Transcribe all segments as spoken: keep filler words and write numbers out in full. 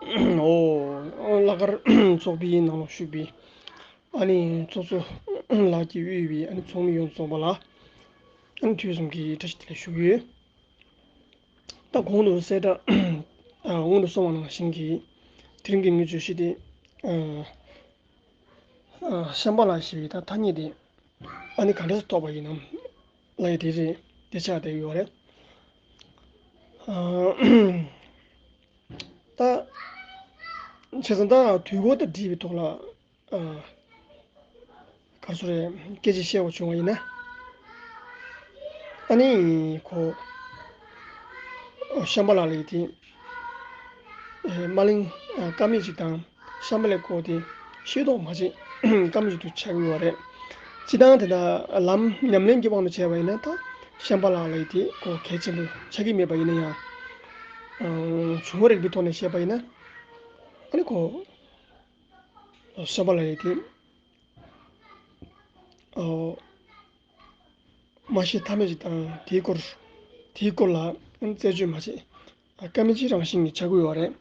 ཨོ་ལྷག་དཀར་ཚོགས་པའི་ནང་ལ་ཞུགས་པའི་ཨ་ནི་ཚོགས་གཙོ་ལགས་ཀྱིས་དབུས་པའི་ཨ་ནི་ཚོགས་མི་ཡོངས་རྫོགས་པ་ལ་ཨ་ནི་དུས་གསུམ་གྱི་བཀྲ་ཤིས་བདེ་ལེགས་ཞུ་གི་ཡོད། ད་གོང་དུ་གསལ་བསྒྲགས་སྔོན་དུ་སོང་བ་ནང་བཞིན་གྱི་དེ་རིང་གི་དངོས་བརྗོད་བཞི་དེ། ཨ་ཤམ་བྷ་ལ་ཞེས་པའི་ད་ཐ་སྙད་དེ་ཨ་ནི་ག་འདྲས་ཐོགས་པ་ཡིན་ནམ་ལབ་ཡ་དེ་རེད། དེ་ཆགས་བསྡད་ཡོད་རེད། ཨ་ད་བྱས་ཙང་ད་དུས་འཁོར་དང་འབྲེལ་བའི་ཐོག་ལ་ཨ་ག་རེ་ཟེར་རེད། སྐད་ཆ་བཤད་དགོས་བྱུང་བ་ཡིན་ན། ཨ་ནི་ཁོ་ཤམ་བྷ་ལ་ལབ་ཡ་དེ་ཨེ་རྨ་གླིང་ཨ་དཀར་མེ་ཅིག་དང་ཤམ་བྷ་ལའི་སྐོར་དེ་ཤེས་རྟོགས་མ་བྱས་དཀར་མེ་ཅིག་ཏུ་ཆགས་ཀྱི་ཡོད་རེད། སྤྱིར་བཏང་དེ་འདྲ་ལམ་ཉམས་ལེན་གྱི་དབང་དུ་བྱས་པ་ཡིན་ན་ད་ཤམ་བྷ་ལ་ལབ་ཡ་དེ་ཁོ་གལ་ཆེན་པོ་ཆགས་ཀྱི་མེད་པ་ཡིན་ན་ཡང་། ཨང་བྱུང་བ་རིག་པའི་ཐོག་ནས་བཤད་པ་ཡིན་ན་ཨ་ནི་ཁོ་ཤམ་བྷ་ལ་ལབ་ཡ་དེ་ཨོ། མ་ཤེས་ཐབས་མེད་ཅིག་དང་དེའི་སྐོར་དེའི་སྐོར་ལ་རྩད་གཅོད་མ་བྱས་དཀའ་མེད་ཅིག་རང་བཞིན་གྱིས་ཆགས་ཀྱི་ཡོད་རེད།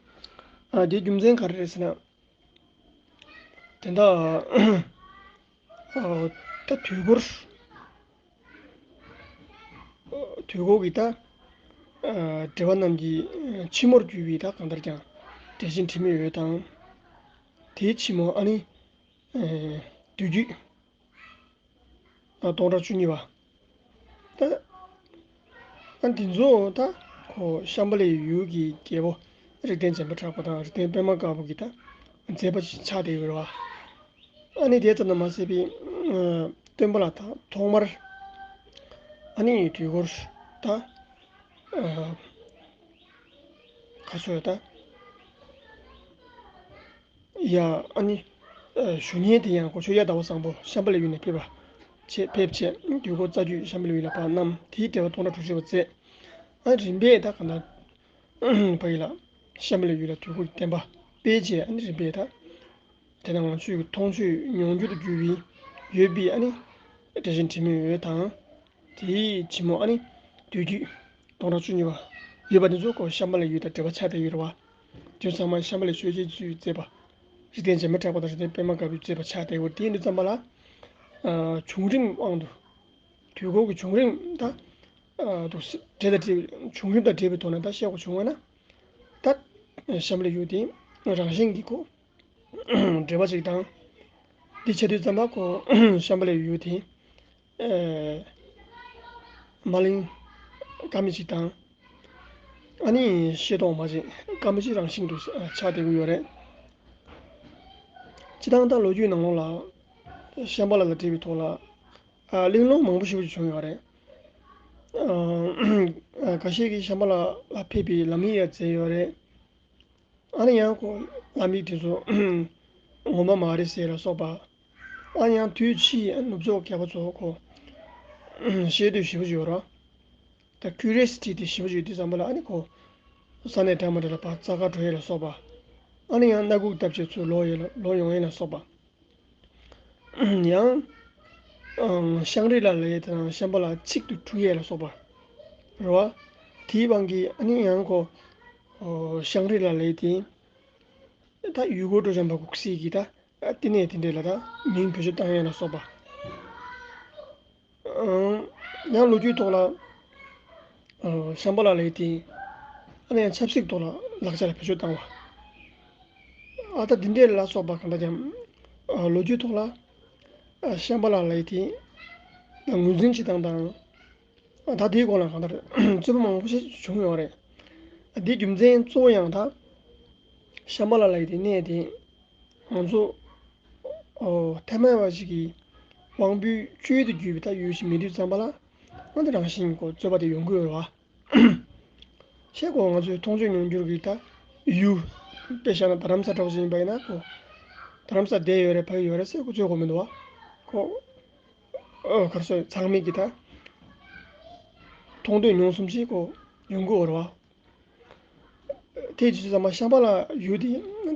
ཨ་དེའི་རྒྱུ་མཚན་ག་རེ་རེད་ཟེར་ན། དེ་འདྲ་ཨ་ད་དུས་འཁོར་དུས་འཁོར་གྱི་ད་ཨ་འགྲེལ་པ་རྣམས་ཀྱི་ཕྱི་མོར་གྱུར་པའི་ད་གང་ལྟར་ཀྱང་འགྲེལ་ཆེན་དྲི་མེད་འོད་དང་། དེའི་ཕྱི་མོ་ཨ་ནི་ཨ་བསྡུས་རྒྱུད། སྟོང་ཕྲག་བཅུ་གཉིས་པ། ད་ཨ་འདི་ཚོ་ད་ཁོ་ཤམ་བྷ་ལའི་ཡུལ་གྱི་རྒྱལ་པོ་རིགས་ལྡན་འཇམ་དཔལ་གྲགས་པ་དང་རིགས་ལྡན་པདྨ་དཀར་པོ་གི་ད་མཛད་པ་ཆགས་བསྡད་ཡོད་རེད་བ། ཨ་ནི་དེ་ཙམ་དུ་མ་ཟད་པའི་སྟོན་པ་ལ་ད་ཐོག་མར་ཨ་ནི་དུས་འཁོར་ད་ག་ཚོད་ད། ཡ་ཨ་ནི། ཞུ་མཁན་དེ་ཡང་གོ་ཆོད་ཡ་ཟླ་བ་བཟང་པོ་ཤམ་བྷ་ལའི་ཡུལ་ནས་ཕེབས་པ། ཆེད་ཕེབས་ཆེད་དུས་འཁོར་རྩ་རྒྱུད་ཤམ་བྷ་ལའི་ཡུལ་ལ་ཕར་བསྣམས་དེའི་འགྲེལ་པ་སྟོང་ཕྲག་དྲུག་ཅུ་པ་མཛད། ཨ་རིམ་པས་ད་ག་ན། ཕ་གི་ལ། ཤམ་བྷ་ལའི་ཡུལ་ལ་དུས་འཁོར་གྱི་བསྟན་པ་སྤེལ་རྗེས་ཨ་ནི་རིམ་པས་ད། དེ་ནང་ང་ཚོས་ཀྱི་མཐོང་ཆོས་མྱོང་འགྱུར་དུ་གྱུར་བའི་ཡོད་པའི་ཨ་ནི། འགྲེལ་ཆེན་དྲི་མེད་འོད་དང་། དེའི་ཕྱི་མོ་ཨ་ནི། བསྡུས་རྒྱུད། སྟོང་ཕྲག་བཅུ་གཉིས་པ། ཡོད་པ་དེ་ཚོ་ཁོ་ཤམ་བྷ་ལའི་ཡུལ་དང་འབྲེལ་བ་ཆགས་བསྡད་ཡོད་རེད་བ། དེ་ཚང་མ་ཤམ་བྷ་ལའི་ཆོས་རྗེ་ཚོས་མཛད་པ། རིགས་ལྡན་འཇམ་དཔལ་གྲགས་པ་དང་རིགས་ལྡན་པདྨ་དཀར་པོས་མཛད་པ་ཆགས་བསྡད་ཡོད་རེད། དེ་ཡིན་དུས་ཙམ་པ་ལ། ཨ་བྱུང་རིམ་དབང་དུ། དུས་འཁོར་གྱི་བྱུང་རིམ་ད། ཨ་དུ་སི་འབྲེལ་དང་འབྲེལ་བའི་བྱུང་རིམ་དང་འབྲེལ་བའི་ཐོག་ནས་ད་བཤད་དགོས་བྱུང་བ་ན། ད། ཤམ་བྷ་ལའི་ཡུལ་དེ་རང་བཞིན་གྱིས་ཁོ། འབྲེལ་བ་ཅིག་དང་། འདི་བྱེད་དུས་ཙམ་པ་ཁོ་ཤམ་བྷ་ལའི་ཡུལ་དེ། ཨེ། རྨ་གླིང་དཀར་མེ་ཅིག་དང་། ཨ་ནི་ཤེས་རྟོགས་མ་བྱས་དཀར་མེ་ཅིག་རང་བཞིན་དུ་ཆགས་བསྡད་ཀྱི་ཡོད་རེད། སྤྱིར་བཏང་ད་ལོ་རྒྱུས་ནང་ལོགས་ལ། ཤམ་བྷ་ལ་ལ་འབྲེལ་བའི་ཐོག་ལ། ཨ་གླེང་སློང་མང་པོ་ཞེ་པོ་ཅིག་བྱུང་ཡོད་རེད། ཨ་ཁ་ཤས་ཀྱིས་ཤམ་བྷ་ལ་ལ་ཕེབས་པའི་ལམ་ཡིག་ཡང་མཛད་ཡོད་རེད། ཨ་ནི་ཡང་ཁོ་ལམ་ཡིག་དེ་ཚོ་ངོ་མ་མ་རེད་ཟེར་ལ་སོགས་པ། ཨ་ནི་ཡང་དུས་ཕྱིས་ནུབ་ཕྱོགས་མཁས་པ་ཚོ་ཁོ་ཤེས་འདོད་ཞེ་པོ་ཅིག་ཡོད་རེད། ད་ཁུ་རི་ཡོ་སི་ཊི་དེ་ཞེ་པོ་ཅིག་ཡོད་དུས་ཙམ་པ་ལ་ཨ་ནི་ཁོ་ས་གནས་འདྲ་མི་འདྲ་ལ་ཕར་རྩ་ཁ་འགྲོ་ཡས་ལ་སོགས་པ། ཨ་ནི་ཡང་སྣ་ཁུག་བཏབ་བྱས་ཚུར་ལོག་ཡས་ལ་ལོག་ཡོང་ཡས་ལ་སོགས་པ། ཡང་། ཨང་། ཤང་རི་ལ་ལ་ཡ་དེ་དང་ཤམ་བྷ་ལ་གཅིག་ཏུ་འཁྲུག་ཡས་ལ་སོགས་པ། རེད་བ། དེའི་དབང་གིས་ཨ་ནི་ཡང་ཁོ། ཨོ། ཤང་རི་ལ་ལ་ཡ་དེ། ད་ཡུལ་སྐོར་སྤྲོ་འཆམ་པ་ཁུག་སི་གི་ད། བསྟི་གནས་དེ་འདྲས་ལ་ད་མིང་བེད་སྤྱོད་བཏང་ཡས་ལ་སོགས་པ། ཨང་། ཡང་ལོ་རྒྱུས་ཐོག་ལ། ཨོ། ཤམ་བྷ་ལ་ལ་ཡ་དེ། ཨ་ནི་ཡང་ཆབ་སྲིད་ཐོག་ལ་ལག་ཆ་ལ་བེད་སྤྱོད་བཏང་བ། ཨ་ད་འདི་འདྲས་ལ་སོགས་པ་གང་ལྟར་ཀྱང་། ཨ་ལོ་རྒྱུས་ཐོག་ལ། ཨ་ཤམ་བྷ་ལ་ལ་ཡ་དེ། ད་ངོས་འཛིན་བྱེད་སྟངས་དང་། ཨ་ད་དེའི་སྐོར་ལ་གང་ལྟར་རྩོད་པ་མང་པོ་ཞིག་བྱུང་ཡོད་རེད། ཨ་འདིའི་རྒྱུ་མཚན་གཙོ་བོ་ཡང་ད། ཤམ་བྷ་ལ་ལ་ཡ་དེ་གནས་དེ། ང་ཚོ། ཨོ་ཐ་མལ་པ་ཞིག་གི་དབང་པོའི་བཅུད་དུ་གྱུར་པའི་ད་ཡུལ་ཞིག་མིན་དུས་ཙམ་པ་ལ། ཨ་འདི་རང་བཞིན་གྱིས་རྩོད་པ་དེ་ཡོང་གི་ཡོད་རེད་བ། ཤེས་གོ། ང་ཚོས་མཐོང་ཆོས་མྱོང་འགྱུར་གྱི་ད་ཡུལ། དཔེ་བཞག་ན་རྡ་རམ་ས་འདྲ་བོ་ཞིག་ཡིན་པ་ཡིན་ན་ཁོ། རྡ་རམ་ས་བསྡད་ཡོད་རེད་ཕ་གི་ཡོད་རེད་ཟེར་ཁོ་རྩོད་གོ་མི་འདུག་བ། ཁོ། ཨོ་ག་རེ་ཟེར་ཚང་མས་ཀྱི་ད། མཐོང་ཐོས་མྱོང་གསུམ་ཞིག་ཁོ་ཡོང་གི་ཡོད་རེད་བ། དེ་དུས་ཙམ་པ་ཤམ་བྷ་ལ་ཡུལ་དེ་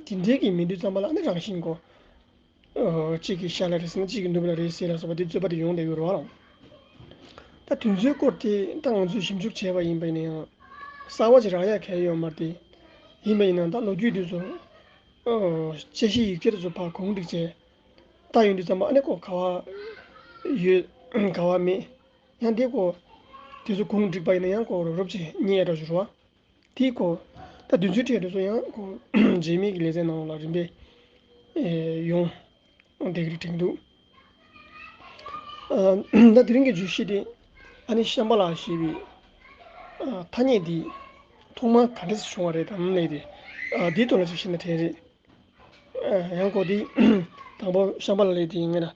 དེ་འདྲའི་གི་མིན་དུས་ཙམ་པ་ལ་ཨ་ནི་རང་བཞིན་གོ། ཨོ་གཅིག་གི་ཤར་ལ་རེད་ཟེར་ན་གཅིག་གི་ནུབ་ལ་རེད་ཟེར་ལ་སོགས་པ་དེ་རྩོད་པ་དེ་ཡོང་བསྡད་ཡོད་རེད་བ་ལགས། ད་དེ་ཚོའི་སྐོར་དེ་ད་ང་ཚོས་ཞིབ་འཇུག་བྱས་པ་ཡིན་པ་ཡིན་ན་ཡང་གསར་བ་ཅིག་རག་ཡ་གང་ཡང་ཡོད་མ་རེད་དེ། ཡིན་པ་ཡིན་ན་ད་ལོ་རྒྱུས་དེ་ཚོ་ཨོ་དཔྱད་གཞི་ཡིག་ཆ་དེ་ཚོ་ཕར་གུང་སྒྲིག་བྱས་ལྟ་ཡོང་དུས་ཙམ་པ་ཨ་ནི་ཁོ་ག་བ་ཡོད་ག་བ་མེད། ཡང་དེ་ཁོ་དེ་ཚོ་གུང་སྒྲིག་པ་ཡིན་ན་ཡང་ཁོ་རོབ་རོབ་བྱས་རྙེད་ཡ་འདྲ་ཞིག་རེད་བ། དེ་ཁོ་ད་དུས་ཚོད་སྤྲད་དུས་སུ་ཡང་ཁོ་རྗེས་མའི་གི་ལེ་ཚན་ནང་ལ་རིམ་པས་ཨེ་ཡོང་བསྡད་ཀྱི་རེད་དྲན་འདུག་ཨ་ད་དེ་རིང་གི་བརྗོད་གཞི་དེ་ཨ་ནི་ཤམྦྷ་ལ་ཞེས་པའི་ཨ་ཐ་སྙད་འདི་ཐོག་མར་ག་འདྲས་སུ་བྱུང་བ་རེད་དམ་ལས་དེ་ཨ་འདིའི་ཐོག་ལ་ཅིག་བཤད་ན་དྲན་རེད། ཨ་ཡང་ཁོ་དེ་དང་པོ་ཤམྦྷ་ལ་ལས་དེ་ངས་ན་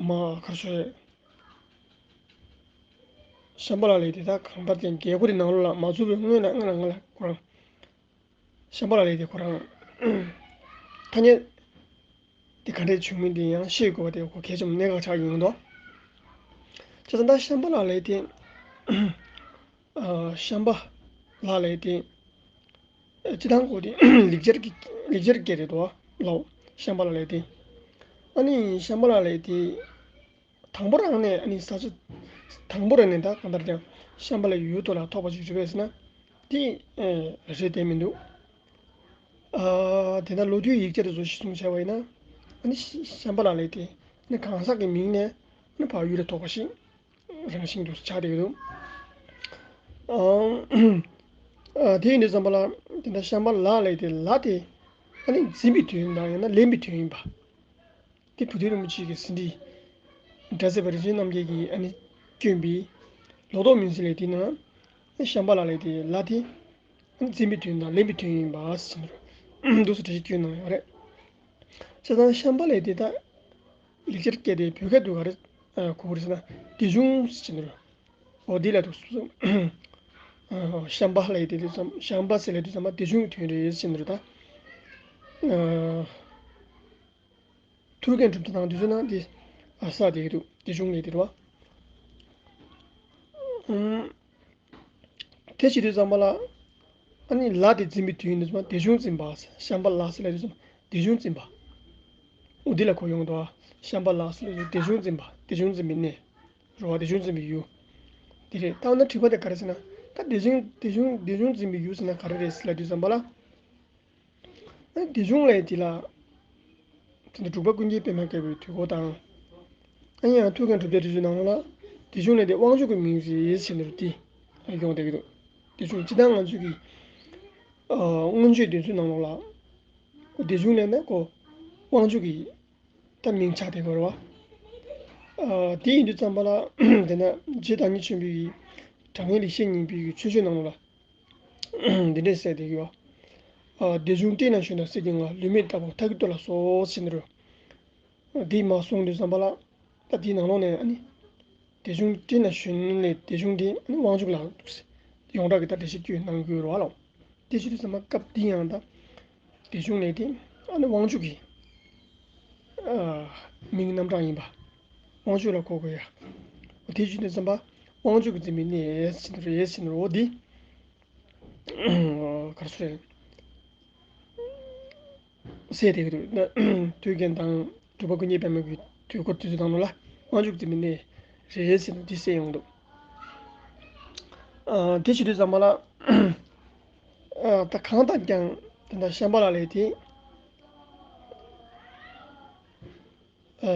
མ་གར་སོ་རེད། ཤམྦྷ་ལ་ལས་དེ་ད་གང་ལྟར་ཀྱང་རྒྱལ་སྒོ་དེ་ནང་ལོགས་ལ་མ་ཚུད་པའི་སྔོན་ལ་སྔ་ལ་སྔ་ལ་ཁོ་རང་ཤམྦྷ་ལ་ལས་དེ་ཁོ་རང་ཐ་སྙད་དེ་ག་འདྲས་བྱུང་མིན་དེ་ཡང་ཤེས་དགོས་པ་དེ་ཁོ་གལ་ཆེན་པོ་གནད་འགག་ཆགས་ཡོང་གི་འདུག་བྱས་ཙང་ད་ཤམྦྷ་ལ་ལས་དེ་ཨ་ཤམྦྷ་ལ་ལས་དེ་སྤྱི་བཏང་ཁོ་དེ་ལེགས་སྦྱར་གྱི་ལེགས་སྦྱར་སྐད་རེད་དོ་ལའོ། ཤམྦྷ་ལ་ལས་དེ་ཨ་ནི་ཤམྦྷ་ལ་ལས་དེ། དང་པོ་རང་ནས་ཨ་ནི་ས་ཆ་དང་པོ་རང་ནས་ད་གང་ལྟར་ཀྱང་ཤམྦྷ་ལའི་ཡུལ་དུ་ལ་ཐོགས་པ་ཞིག་རེད་པས་ཟེར་ན་དེ་ཨེ་རེད་དེ་མི་འདུག་ཨ་དེ་ན་ལོ་རྒྱུས་ཡིག་ཆ་དེ་ཚོ་ཞིག་གསུངས་བྱས་པ་ཡིན་ན་ཨ་ནི་ཤ་ཤམྦྷ་ལ་ལས་དེ་ནི་གང་ཟག་གི་མིང་ནས་ནི་ཕར་ཡུལ་ལ་ཐོགས་པ་ཞིག་རང་བཞིན་དུ་ཆགས་བསྡད་ཀྱི་འདུག་ཨ་ཨ་དེ་ཡིན་དུས་ཙམ་པ་ལ་དེ་འདྲ་ཤམྦྷ་ལ་ལས་དེ་ལ་དེ་ཨ་ནི་འཛིན་པའི་དོན་དང་ཡང་ན་ལེན་པའི་དོན་ཡིན་པ། དེ་བུ་སྟོན་རིན་པོ་ཆེ་གི་ཟིན་བྲིས། སྒྲ་གསལ་བ་རིན་ཆེན་རྣམ་རྒྱལ་གྱིས་ཨ་ནི་བསྐྱོན་པའི་ལོ་ཏོག་སྨིན་སྲོལ་ལས་དེའི་ནང་ཤམྦྷ་ལ་ལས་དེ་ལ་དེ་ཨ་ནི་འཛིན་པའི་དོན་དང་ལེན་པའི་དོན་ཡིན་པ་ཟེར་འདུག་སེ་འགྲེལ་བཤད་བསྐྱོན་གནང་ཡོད་རེད། བྱས་ཙང་ཤམྦྷ་ལ་ལས་དེ་ད་ལེགས་སྦྱར་སྐད་དེ་བོད་སྐད་དུ་ག་རེ་གོ་གི་རེད་ཟེར་ན་སྡེ་གཞུང་ཟེར་འདུག་འོ་དེ་ལ་འདུག་སེ་ཤམྦྷ་ལ་ལས་དེ་དུས་ཙམ་ཤམྦྷ་ཟེར་ལས་དུས་ཙམ་པ་སྡེ་གཞུང་གི་དོན་རེད་ཟེར་འདུག་ད། ཐུའུ་བཀྭན་གྲུབ་མཐའ་དང་དེ་ཚོའི་ནང་དེ་ཨ་ས་དེ་གི་འདུག་སྡེ་གཞུང་ལས་དེ་རེད་བ། ཨུམ། དེ་བྱེད་དུས་ཙམ་པ་ལ་ཨ་ནི་ལ་དེ་འཛིན་པའི་དུས་ཡིན་དུས་ཙམ་པ་སྡེ་གཞུང་འཛིན་པ་ཤམྦྷ་ལ་ཟེར་ལ་དུས་ཙམ་སྡེ་གཞུང་འཛིན་པ། འོ་འདི་ལ་གོ་ཡོང་འདུག་ཤམྦྷ་ལ་ཟེར་ལ་སྡེ་གཞུང་འཛིན་པ་སྡེ་གཞུང་འཛིན་པའི་གནས། རེད་བ། སྡེ་གཞུང་འཛིན་པའི་ཡུལ། དེ་རེད། ད་འོ་ན་དྲི་བ་དེ་ག་རེ་ཟེར་ན་ད་སྡེ་གཞུང་སྡེ་གཞུང་སྡེ་གཞུང་འཛིན་པའི་ཡུལ་ཟེར་ན་ག་རེ་རེད་ཟེར་ལ་དུས་ཙམ་པ་ལ། སྡེ་གཞུང་ལས་དེ་ལ། དེ་འདྲ་འབྲུག་པ་ཀུན་མཁྱེན་པད་མ་བཀའ་བརྒྱུད་དུས་འཁོར་དང་། ཨ་ཡང་ཐུའུ་བཀྭན་གྲུབ་མཐའི་འགྲེལ་བརྗོད་ནང་ལ་སྡེ་གཞུང་ལས་དེ་དབང་ཕྱུག་གི་མིང་རེད་ཟེར་ནས་དེ་ཡོང་བསྡད་ཀྱི་འདུག་སྡེ་གཞུང་སྤྱི་བཏང་ང་ཚོས་ཀྱི་ཨ་མངོན་བརྗོད་འདོན་ཚུལ་ནང་ལོགས་ལ་སྡེ་གཞུང་ལས་ན་ཁོ་དབང་ཕྱུག་གི་ད་མིང་ཆགས་བསྡད་ཀྱི་ཡོད་རེད་བ། ཨ་དེ་ཡིན་དུས་ཙམ་པ་ལ་དེ་ན་རྗེ་བདག་ཉིད་ཆེན་པོའི་གི་དྲང་ངེས་ལེགས་བཤད་སྙིང་པོའི་གི་མཆོད་བརྗོད་ནང་ལོགས་ལ། འདི་འདྲས་གསལ་བསྡད་ཡོད། ཨ་སྡེ་གཞུང་སྤྲིན་ན་བཞུགས་ན་གསེར་གྱི་ང་ལུས་མེད་རྟ་ཕོ་མཐའ་གི་སྟོད་ལ་སོགས་ཟེར་ནས་རེད། འདི་མ་གསུངས་དུས་ཙམ་པ་ལ་ད་འདིའི་ནང་ལོགས་ནས་ཨ་ནི་སྡེ་གཞུང་སྤྲིན་ན་བཞུགས་ལས་སྡེ་གཞུང་འདི་ཨ་ནི་དབང་ཕྱུག་ལ་ཡོངས་གྲགས་ཀྱི་ད་འགྲེལ་བཤད་བསྐྱོན་གནང་གི་ཡོད་རེད་བ་ལགས། དེ་བྱེད་དུས་ཙམ་པ་སྐབས་འདི་ཡང་ད་སྡེ་གཞུང་ལས་དེ་ཨ་ནི་དབང་ཕྱུག་གི་ཨ་མིང་རྣམ་གྲངས་ཡིན་པ། དབང་ཕྱུག་ལ་གོ་དགོས་ཡ། དེ་བྱེད་དུས་ཙམ་པ་དབང་ཕྱུག་གི་འཛིན་པའི་གནས་ཟེར་ནི་རེད་ཟེར་ནི་རེད་འོ་འདི། ག་རེ་ཟེར་རེད། གསལ་བསྡད་ཀྱི་འདུག་ན་ཐུའུ་བཀྭན་དང་འབྲུག་པ་ཀུན་མཁྱེན་པད་མ་གི་དུས་འཁོར་དེ་ཚོ་དང་ནང་ལ་དབང་ཕྱུག་འཛིན་པའི་གནས་རེད་ཟེར་ནས་འདི་གསལ་ཡོང་འདུག་ཨ་དེ་བྱེད་དུས་ཙམ་པ་ལ་ཨ་ད་གང་ལྟར་ཀྱང་དེ་འདྲ་ཤམྦྷ་ལ་ལས་དེ་ཨ་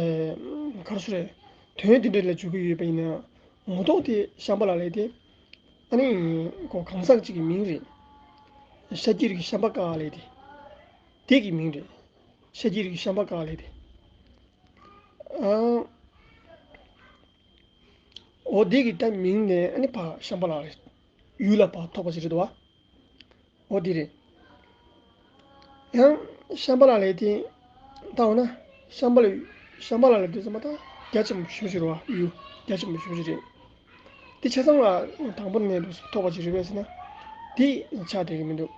ག་རེ་ཟེར་རེད། དོན་དེ་འདྲ་ལ་འཇུག་གི་ཡོད་པ་ཡིན་ན་ངོ་ཐོག་དེ་ཤམྦྷ་ལ་ལས་དེ་ཨ་ནི་ཁོ་གང་ཟག་ཅིག་གི་མིང་རེད། ཤཱཀྱའི་རིགས་ཤམྦྷ་ཀ་ལས་དེ། དེ་གི་མིང་རེད། ཤཱཀྱའི་རིགས་ཤམྦྷ་ཀ་ལས་དེ། ཨ། འོ་དེ་གི་ད་མིང་ནས་ཨ་ནི་ཕ་ཤམྦྷ་ལ་ལས་ཡུལ་ལ་ཕ་ཐོགས་པ་ཞིག་རེད་དོ། འོ་དེ་རེད། ཡང་ཤམྦྷ་ལ་ལས་དེ་ད་འོ་ན་ཤམྦྷ་ལ་ཤམྦྷ་ལ་ལས་དེ་ཚང་མ་ད་རྒྱ་ཆེན་པོ་ཞེ་པོ་ཅིག་རེད་བ། ཡུལ་རྒྱ་ཆེན་པོ་ཞེ་པོ་ཅིག་རེད། དེ་ཆ་ཚང་ལ་དང་པོ་ནས་ཐོགས་པ་ཅིག་རེད་པས་ཟེར་ན་དེ་ཆགས་བསྡད་ཀྱི་མི་འདུག་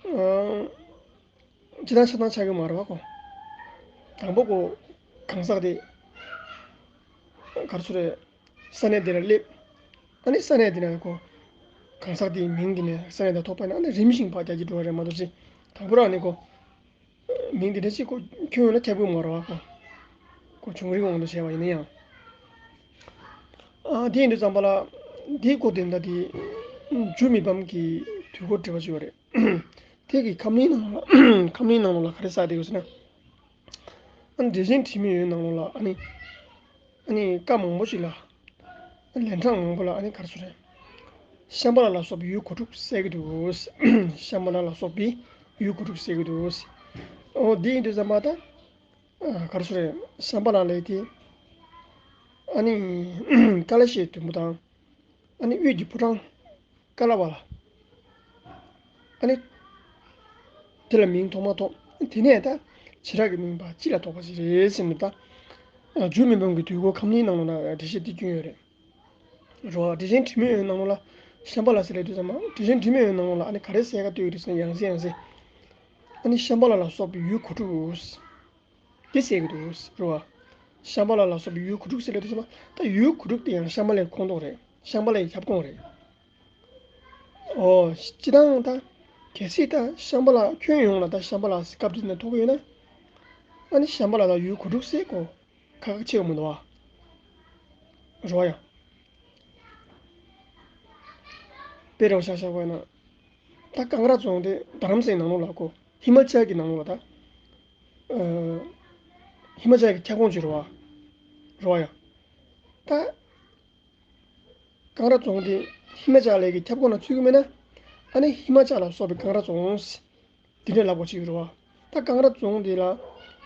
ཨང་། ཅི་ལྟར་ཆགས་སྟངས་ཆགས་ཀྱི་མ་རེད་བ་ཁོ། དང་པོ་ཁོ་གང་ཟག་དེ་ག་རེ་ཟེར་རེད། ས་གནས་དེ་ལ་སླེབས། ཨ་ནི་ས་གནས་དེ་ན་ཁོ་གང་ཟག་དེའི་མིང་དེ་ནས་ས་གནས་དེ་ཐོགས་པ་ན་ཨ་ནི་རིམ་བཞིན་ཕར་རྒྱ་སྐྱེད་འགྲོ་བ་རེད་མ་གཏོགས་ཅི། དང་པོ་རང་ནས་ཁོ་མིང་དེ་འདྲ་ཅིག་ཁོ་ཁྱོན་ཡོངས་ལ་ཁྱབ་ཀྱི་མ་རེད་བ་ཁོ། ཁོ་བྱུང་རིམ་དབང་དུ་བྱས་པ་ཡིན་ན་ཡང་། ཨ་དེ་ཡིན་དུས་ཙམ་པ་ལ་དེའི་སྐོར་དེ་འདྲ་དེ་འཇུ་མི་ཕམ་གྱི་ དུས་འཁོར་འགྲེལ་པ་ཅིག་ཡོད་རེད། དེ་གི་ཁམས་གླིང་ནང་ལོགས་ལ་ཁམས་གླིང་ནང་ལོགས་ལ་ག་རེ་ཟེར་བསྡད་ཡོད་ཟེར་ན། ཨ་ནི་འགྲེལ་ཆེན་དྲི་མེད་འོད་ནང་ལོགས་ལ་ཨ་ནི་ཨ་ནི་བཀའ་མང་པོ་ཞིག་ལ། ལན་གྲངས་མང་པོ་ལ་ཨ་ནི་ག་རེ་ཟེར་རེད། ཤམྦྷ་ལ་ལ་སོགས་པའི་ཡུལ་གོ་དྲུག་གསལ་གྱི་འདུག། ཤམྦྷ་ལ་ལ་སོགས་པའི་ཡུལ་གོ་དྲུག་གསལ་གྱི་འདུག། འོ་འདི་ཡིན་དུས་ཙམ་པ་ད། ཨ་ག་རེ་ཟེར་རེད། ཤམྦྷ་ལ་ལས་དེ། ཨ་ནི་ཀ་ལ་ཤའི་དུམ་བུ་དང་། ཨ་ནི་དབུས་ཀྱི་ཕོ་བྲང་ཀ་ལ་བ་ལ། ཨ་ནི་དེ་ལ་མིང་ཐོག་མ་ཐོགས། དེ་ནས་ད་བྱེ་བྲག་གི་མིང་པ་སྤྱི་ལ་ཐོགས་པ་ཞིག་རེད་ཟེར་ནས་ད། ཨ་འཇུ་མི་ཕམ་གྱི་དུས་འཁོར་ཁམས་གླིང་ནང་ལ་ན་འགྲེལ་བཤད་དེ་བསྐྱོན་ཡོད་རེད། རོ། འགྲེལ་ཆེན་དྲི་མེད་འོད་ནང་ལོགས་ལ་ཤམྦྷ་ལ་ཟེར་ལབ་དུས་ཙམ་པ་འགྲེལ་ཆེན་དྲི་མེད་འོད་ནང་ལོགས་ལ་ཨ་ནི་ག་རེ་གསལ་ཁ་གཏོད་ཀྱི་རེད་ཟེར་ན་ཡང་སེ་ཡང་སེ། ཨ་ནི་ཤམྦྷ་ལ་ལ་སོགས་པའི་ཡུལ་གོ་དྲུག། དེ་གསལ་གྱི་འདུག་རེད་བ། ཤམྦྷ་ལ་ལ་སོགས་པའི་ཡུལ་གོ་དྲུག་ཟེར་ལབ་དུས་ཙམ་པ་ད་ཡུལ་གོ་དྲུག་དེ་ཡང་ཤམྦྷ་ལའི་ཁོངས་གཏོགས་རེད། ཤམྦྷ་ལའི་ཁྱབ་ཁོངས་རེད། ཨོ་སྤྱི་བཏང་ད་གལ་སྲིད་ད་ཤམྦྷ་ལ་ཁྱོན་ཡོངས་ལ་ད་ཤམྦྷ་ལ་སྐབས་དེ་ནས་ཐོགས་ཡོད་ན། ཨ་ནི་ཤམྦྷ་ལ་ད་ཡུལ་གོ་དྲུག་ཟེར་གོ་ཁག་ཁག་ཆེ་བ་མི་འདུག་བ། རེད་བ་ཡང་། དཔེ་རང་ཤག་ཤག་པ་ན། ད་ཀང་ར་རྫོང་དེ་རྡ་རམ་སའི་ནང་ལོགས་ལ་གོ་ཧི་མ་ཅལ་གྱི་ནང་ལོགས་ལ་ད། ཨ་ཧི་མ་ཅལ་གྱི་ཁྱབ་ཁོངས་ཅིག་རེད་བ། རེད་བ་ཡ། ད་ཀང་ར་རྫོང་དེ་ཧི་མ་ཅལ་གྱི་ཁྱབ་ཁོངས་ནང་ཚུད་ཀྱི་མེད་ན། ཨ་ནི་ཧི་མ་ཅལ་ལ་སོགས་པའི་ཀང་ར་རྫོང་། དེ་འདྲའི་ལབ་དགོས་ཀྱི་ཡོད་རེད་བ། ད་ཀང་ར་རྫོང་དེ་ལ་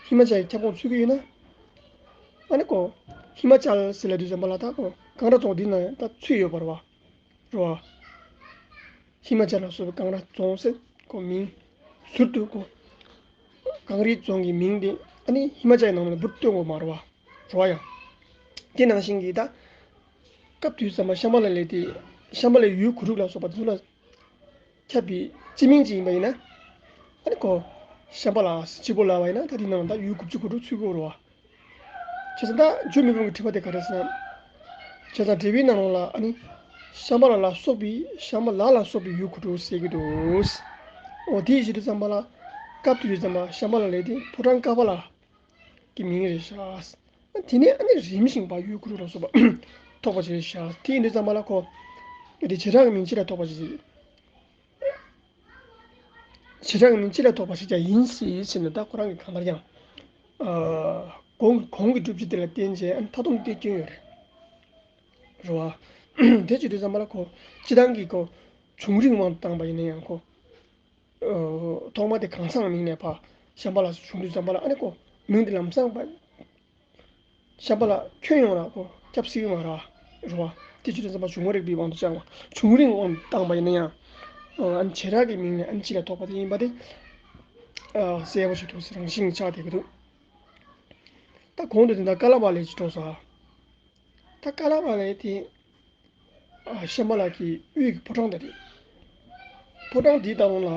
ཧི་མ་ཅལ་གྱི་ཁྱབ་ཁོངས་ཚུད་ཀྱི་ཡོད་ན། ཨ་ནི་གོ་ཧི་མ་ཅལ་ཟེར་ལབ་དུས་ཙམ་པ་ལ་ད་གོ་ཀང་ར་རྫོང་འདི་ན་ད་ཚུད་ཡོད་པ་རེད་བ། རེད་བ། ཧི་མ་ཅལ་ལ་སོགས་པའི་ཀང་ར་རྫོང་ཟེར་གོ་མིང་། ཟུར་དུ་གོ་ཀང་རའི་རྫོང་གི་མིང་དེ་ཨ་ནི་ཧི་མ་ཅལ་ནང་ལ་འབུར་སྟོན་དགོས་མ་རེད་བ། རེད་བ་ཡང་། དེ་ནང་བཞིན་གྱི་ད། སྐབས་དུས་ཙམ་པ་ཤམྦྷ་ལ་ལས་དེ། ཤམྦྷ་ལའི་ཡུལ་གོ་དྲུག་ལ་སོགས་པ་དེ་ཚོ་ལ། ཁྱབ་པའི་སྤྱི་མིང་ཅིག་ཡིན་པ་ཡིན་ན། ཨ་ནི་གོ་ཤམྦྷ་ལ་སྤྱི་པོ་ལབ་པ་ཡིན་ན་ད་དེའི་ནང་ད་ཡུལ་དགུ་བཅུ་གོ་དྲུག་ཚུད་ཀྱི་ཡོད་རེད་བ། བྱས་ཙང་ད་འཇུ་མི་ཕམ་གྱི་དྲི་བ་དེ་ག་རེ་ཟེར་ན། བྱས་ཙང་འགྲེལ་པའི་ནང་ལོགས་ལ་ཨ་ནི། ཤམྦྷ་ལ་ལ་སོགས་པའི་ཤམྦྷ་ལ་ལ་སོགས་པའི་ཡུལ་གོ་དྲུག་ཟེར་གྱི་འདུག། འོ་དེའི་གཞི་དུས་ཙམ་པ་ལ། སྐབས་དུས་ཙམ་པ་ཤམྦྷ་ལ་ལས་དེ་ཕོ་བྲང་ཀ་པ་ལ། གི་མིང་རེད་ཤག། དེ་ནས་ཨ་ནི་རིམ་བཞིན་པ་ཡུལ་གོ་དྲུག་ལ་སོགས་པ་ཐོགས་པ་ཅིག་རེད་ཤག། དེ་ཡིན་དུས་ཙམ་པ་ལ་ཁོ། དེ་བྱེ་བྲག་གི་མིང་སྤྱི་ལ་ཐོགས་པ་ཅིག། བྱེ་བྲག་གི་མིང་སྤྱི་ལ་ཐོགས་པ་ཞིག་ཀྱང་ཡིན་སྲིད་ཟེར་ནས་ད་ཁོ་རང་གིས་གང་ལྟར་ཀྱང་། ཨ་གོང་གོང་གི་སྒྲུབ་བྱེད་དེ་ལ་བརྟེན་བྱས་ཨ་ནི་མཐའ་སྡོམ་དེ་སྐྱོན་ཡོད་རེད། རེད་བ། དེ་བྱེད་དུས་ཙམ་པ་ལ་ཁོ་སྤྱི་བཏང་གི་ཁོ་བྱུང་རིམ་དབང་དུ་བཏང་པ་ཡིན་ན་ཡང་ཁོ། ཐོག་མ་དེ་གང་ཟག་མིང་ནས་ཕ་ཤམྦྷ་ལ་བྱུང་དུས་ཙམ་པ་ལ་ཨ་ནི་ཁོ་མིང་དེ་ལམ་སང་པ། ཤམྦྷ་ལ་ཁྱོན་ཡོངས་ལ་ཁོ་སྐྱབས་སྲིད་མ་ར་རུ་བ་དེ་ཆུ་དེ་ཙམ་པ་བྱུང་བ་རིག་པའི་དབང་དུ་བྱ་བ་བྱུང་རིམ་དབང་དུ་བཏང་པ་ཡིན་ན་ཡང་ཨ་ནི་བྱེ་བྲག་གི་མིང་ནས་ཨ་ནི་སྤྱི་ལ་ཐོགས་པ་དེ་ཡིན་པ་དེ་གསལ་པོ་ཞིག་འདུག་ཟེར་རང་བཞིན་ཆགས་བསྡད་ཀྱི་འདུག། ད་གོང་དུ་དེ་འདྲ་ཀ་ལ་བ་ལས་ཅི་འགྲོ་ས། ད་ཀ་ལ་བ་ལས་དེ། ཤམྦྷ་ལ་གི་དབུས་ཀྱི་ཕོ་བྲང་དེ་རེད། ཕོ་བྲང་འདིའི་ལྟ་བ་ལ།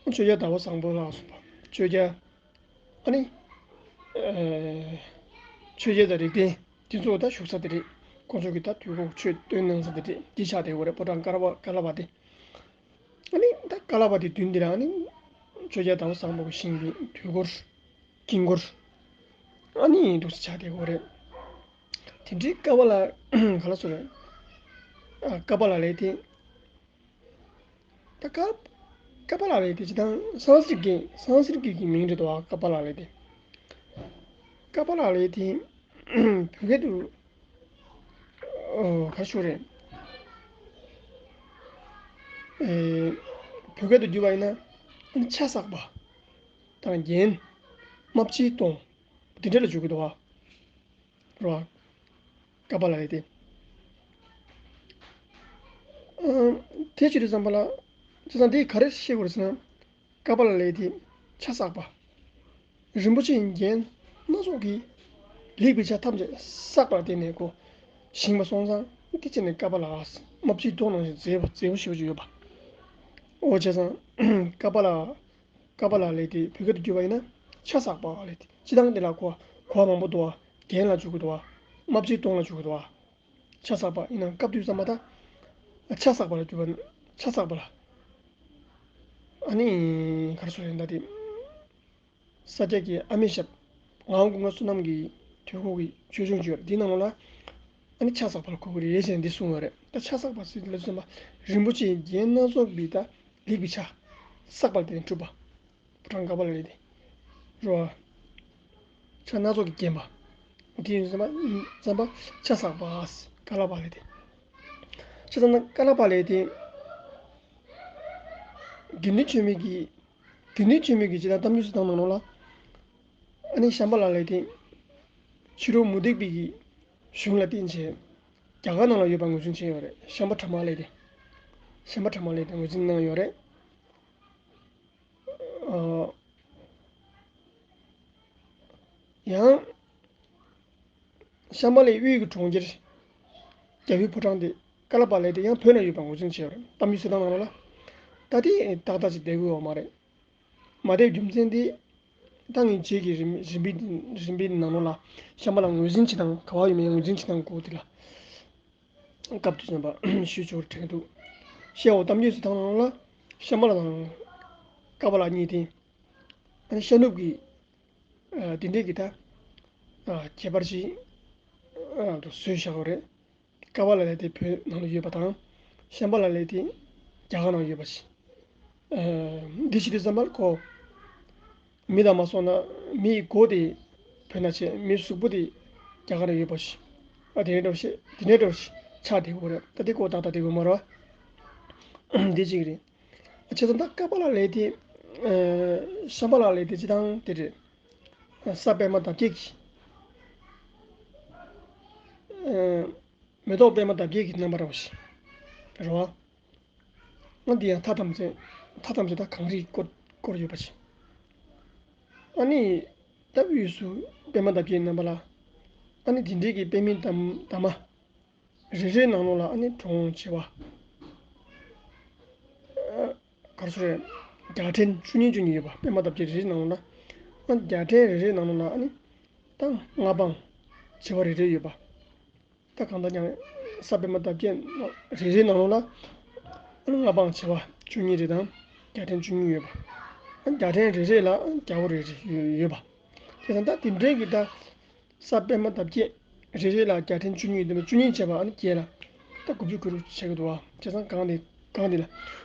ཆོས་རྒྱལ་ཟླ་བ་བཟང་པོ་ལ་སོགས་པ། ཆོས་རྒྱལ། ཨ་ནི། ཆོས་རྒྱལ་དང་རིགས་ལྡན་དེ་ཚོ་ད་བཞུགས་ས་དེ་རེད། ཁོང་ཚོ་གི་ད་དུས་འཁོར་ཆོས་སྟོན་གནང་ས་དེ་རེད། འདི་ཆགས་བསྡད་ཡོད་རེད། ཕོ་བྲང་ཀ་ལ་བ་ཀ་ལ་བ་དེ། ཨ་ནི་ད་ཀ་ལ་བ་དེ་མདུན་དེ་ལ་ཨ་ནི། ཆོས་རྒྱལ་ཟླ་བ་བཟང་པོ་གི་བཞེངས་པའི་དུས་འཁོར། དཀྱིལ་འཁོར། ཨ་ནི་འདུག་སེ་ཆགས་བསྡད་ཡོད་རེད། དེ་འདྲའི་ཀ་པ་ལ་ག་ལ་སོ་རེད། ཨ་ཀ་པ་ལ་ལས་དེ། ད་ཀ་ཀ་པ་ལ་ལས་དེ་ཅི་དང་སང་སི་རི་ཀའི་སང་སི་རི་ཀའི་མིང་རེད་དོ། ཨ་ཀ་པ་ལ་ལས་དེ། ཀ་པ་ལ་ལས་དེ་བོད་སྐད་དུ་ཨོ་ག་ཞུ་རེད། ཨེ་བོད་སྐད་དུ་བསྒྱུར་བ་ཡིན་ན་ཆ་བསགས་པ་དང་རྒྱན། རྨ་བྱའི་དོང་འདི་འདྲ་ལ་འཇུག་གི་འདུག་བ། རོ། ཀ་པ་ལ་ལས་དེ། ཨ་དེ་བྱེད་དུས་ཙམ་པ་ལ། བྱས་ཙང་འདི་ག་རེ་ཤེས་དགོས་རེད་ཟེར་ན། ཀ་པ་ལ་ལས་དེ་ཆ་བསགས་པ། རིན་པོ་ཆེའི་རྒྱན་སྣ་ཚོགས་ཀྱིས་ལེགས་པའི་ཆ་ཐམས་ཅད་བསགས་པ་ལ་བརྟེན་ནས་ཁོ་བཞེངས་པ་སོང་ཙང་དེ་བྱས་ནས་ཀ་པ་ལ་རྨ་བྱའི་དོང་ནང་བཞིན་མཛེས་པ་མཛེས་པོ་ཞེ་པོ་ཅིག་ཡོད་པ། འོ་བྱས་ཙང་ཀ་པ་ལ། ཀ་པ་ལ་ལས་དེ་བོད་སྐད་དུ་བསྒྱུར་བ་ཡིན་ན་ཆ་བསགས་པ་ལས་དེ་སྤྱི་བཏང་དེ་ལ་གོ་གོ་བ་མང་པོ་འདུག་བ། རྒྱན་ལ་འཇུག་གི་འདུག་བ། རྨ་བྱའི་དོང་ལ་འཇུག་གི་འདུག་བ། ཆ་བསགས་པ་ཡིན་ན་སྐབས་དུས་ཙམ་པ་ད། ཆ་བསགས་པ་ལ་བསྒྱུར་བ་ཆ་བསགས་པ་ལ། ཨ་ནི་ག་རེ་ཟེར་ཡིན་ད་དེ། ས་སྐྱ་གི་ཨ་མེ་ཞབས། ངག་དབང་ཀུན་དགའ་བསོད་ནམས་ཀྱི་དུས་འཁོར་གྱི་ཆོས་འབྱུང་བརྗོད་འདི་ནང་ལ། ཨ་ནི་ཆ་བསགས་པ་ལ་གོ་གི་རེད་ཟེར་ནས་འདི་གསུངས་ཡོད་རེད། ད་ཆ་བསགས་པ་ཟེར་དུས་ལ་ཚོད་མ་རིན་པོ་ཆེའི་རྒྱན་སྣ་ཚོགས་པའི་ད་ལེགས་པའི་ཆ་བསགས་པ་ལ་བརྟེན་ནས་གྲུབ་པ། ཕོ་བྲང་ཀ་པཱ་ལ་ལས་དེ་རེད་བ། ཆ་སྣ་ཚོགས་ཀྱིས་བརྒྱན་པ། དེ་ཡིན་ཙམ་པ་ཙམ་པ་ཆ་བསགས་པ། ཀ་ལ་པཱ་ལ་དེ། ཆ་བསགས་ན་ཀ་ལ་པཱ་ལ་དེ། དགེ་འདུན་ཆོས་འཕེལ་གྱིས། དགེ་འདུན་ཆོས་འཕེལ་གྱིས་ཇི་ལྟར་གཏམ་རྒྱུད་སུ་བཏང་གནང་ནོ་ལ། ཨ་ནི་ཤམྦྷ་ལ་ལས་དེ། ཕྱི་རོལ་མུ་སྟེགས་པའི་གི་གཞུང་ལ་བརྟེན་བྱས། རྒྱ་གར་ནང་ལ་ཡོད་པ་ངོས་འཛིན་བྱས་ཡོད་རེད། ཤམྦྷ་ཕྲ་མ་ལས་དེ། ཤམྦྷ་ཕྲ་མ་ལས་དེ་ངོས་འཛིན་གནང་ཡོད་རེད། ཨ། ཡང་། ཤམྦྷ་ལའི་དབུས་ཀྱི་གྲོང་ཁྱེར། རྒྱལ་པོའི་ཕོ་བྲང་དེ་ཀ་ལ་པཱ་ལ་དེ་ཡང་བོད་ན་ཡོད་པ་ངོས་འཛིན་བྱས་པ་རེད། གཏམ་རྒྱུད་གསལ་བཏང་ནང་ལ། ད་དེ་ཏག་ཏག་ཅིག་བསྡད་དགོས་པ་མ་རེད། མ་བསྡད་རྒྱུ་མཚན་དེ། ད་ངས་རྗེས་ཀྱི་རིམ་རིམ་པའི་རིམ་པའི་ནང་ལོགས་ལ་ཤམྦྷ་ལ་ངོས་འཛིན་བྱེད་སྟངས་ག་བ་ཡོད་མེད་ངོས་འཛིན་བྱེད་སྟངས་སྐོར་དེ་ལ། སྐབས་དུ་བྱུང་བ་ཞུ་ཆོག་དྲན་འདུག་ཤེའོ་གཏམ་རྒྱུད་སུ་བཏང་ནང་ལ། ཤམྦྷ་ལ་དང་ཀ་པཱ་ལ་གཉིས་དེ། ཨ་ནི་ཤར་ནུབ་ཀྱི་ཨ་དེ་འདྲས་ཀྱི་ད་ཨ་ཁྱད་པར་ཞིག་ཨ་བཟོས་བཞག་པ་རེད། ཀ་པཱ་ལ་ལས་དེ་བོད་ནང་ལ་ཡོད་པ་དང་། ཤམྦྷ་ལ་ལས་དེ་རྒྱ་གར་ནང་ཡོད་པ་ཞིག་ཨ་འདི་ཞིག་དུས་ཙམ་པར་ཁོ། མི་དང་མ་སོང་ན་མི་ཡི་མགོ་དེ་བོད་ན་བྱས། མི་གཟུགས་པོ་དེ་རྒྱ་གར་ན་ཡོད་པ་ཞིག་ཨ་དེ་འདྲ་འདྲ་བོ་ཞིག་དེ་འདྲ་འདྲ་བོ་ཞིག་ཆགས་བསྡད་ཡོད་རེད། ད་དེ་ཁོ་ཏག་ཏག་བསྡད་ཡོད་མ་རེད་བ། འདི་གཅིག་རེད། བྱས་ཙང་ད་ཀ་པཱ་ལ་ལས་དེ། ཨ་ཤམྦྷ་ལ་ལས་དེ་སྤྱིར་བཏང་དེ་རེད། ཨ་ས་པདྨ་འདབ་བརྒྱད་ཀྱི། ཨ་མེ་ཏོག་པདྨ་འདབ་བརྒྱད་ཀྱི་རྣམ་པ་འདྲ་བོ་ཞིག་རེད་བ། ཨ་འདི་ཡང་མཐའ་ཐམས་ཅད་མཐའ་ཐམས་ཅད་ད་གངས་རིས་བསྐོར་བསྐོར་ཡོད་པ་ཞིག་ཨ་ནི་ད་དབུས་སུ་པདྨ་འདབ་བརྒྱད་རྣམ་པ་ལ། ཨ་ནི་དེ་འདྲའི་གི་པདྨའི་འདབ་འདབ་མ། རེ་རེའི་ནང་ལོགས་ལ་ཨ་ནི་གྲོང་བྱེ་བ། ཨ་ག་རེ་ཟེར་རེད། རྒྱལ་ཕྲན་བཅུ་གཉིས་བཅུ་གཉིས་ཡོད་པ། པདྨ་འདབ་བརྒྱད་རེ་རེའི་ནང་ལོགས་ན། ཨ་རྒྱལ་ཕྲན་རེ་རེའི་ནང་ལོགས་ལ་ཨ་ནི་ད་མངའ་འབངས་བྱེ་བ་རེ་རེ་ཡོད་པ། ད་གང་ལྟར་ཀྱང་ས་པདྨ་འདབ་བརྒྱད་རེ་རེའི་ནང་ལོགས་ལ་ཨ་ནི་མངའ་འབངས་བྱེ་བ་བཅུ་གཉིས་རེ་དང་རྒྱལ་ཕྲན་བཅུ་གཉིས་ཡོད་པ། ཨ་ནི་རྒྱལ་ཕྲན་རེ་རེ་ལ་ཨ་ནི་རྒྱལ་པོ་རེ་རེ་ཡོད་པ། དེ་ཙང་ད་དེ་འདྲའི་གི་ད། ས་པདྨ་འདབ་བརྒྱད་རེ་རེ་ལ་རྒྱལ་ཕྲན་བཅུ་གཉིས་དེ་ནས་བཅུ་གཉིས་བྱས་པ་ཨ་ནི་བརྒྱད་ལ་ད་དགུ་བཅུ་གོ་དྲུག་ཆགས་ཀྱི་འདུག་བ། བྱས་ཙང་གང་དེ་གང་དེ་ལ་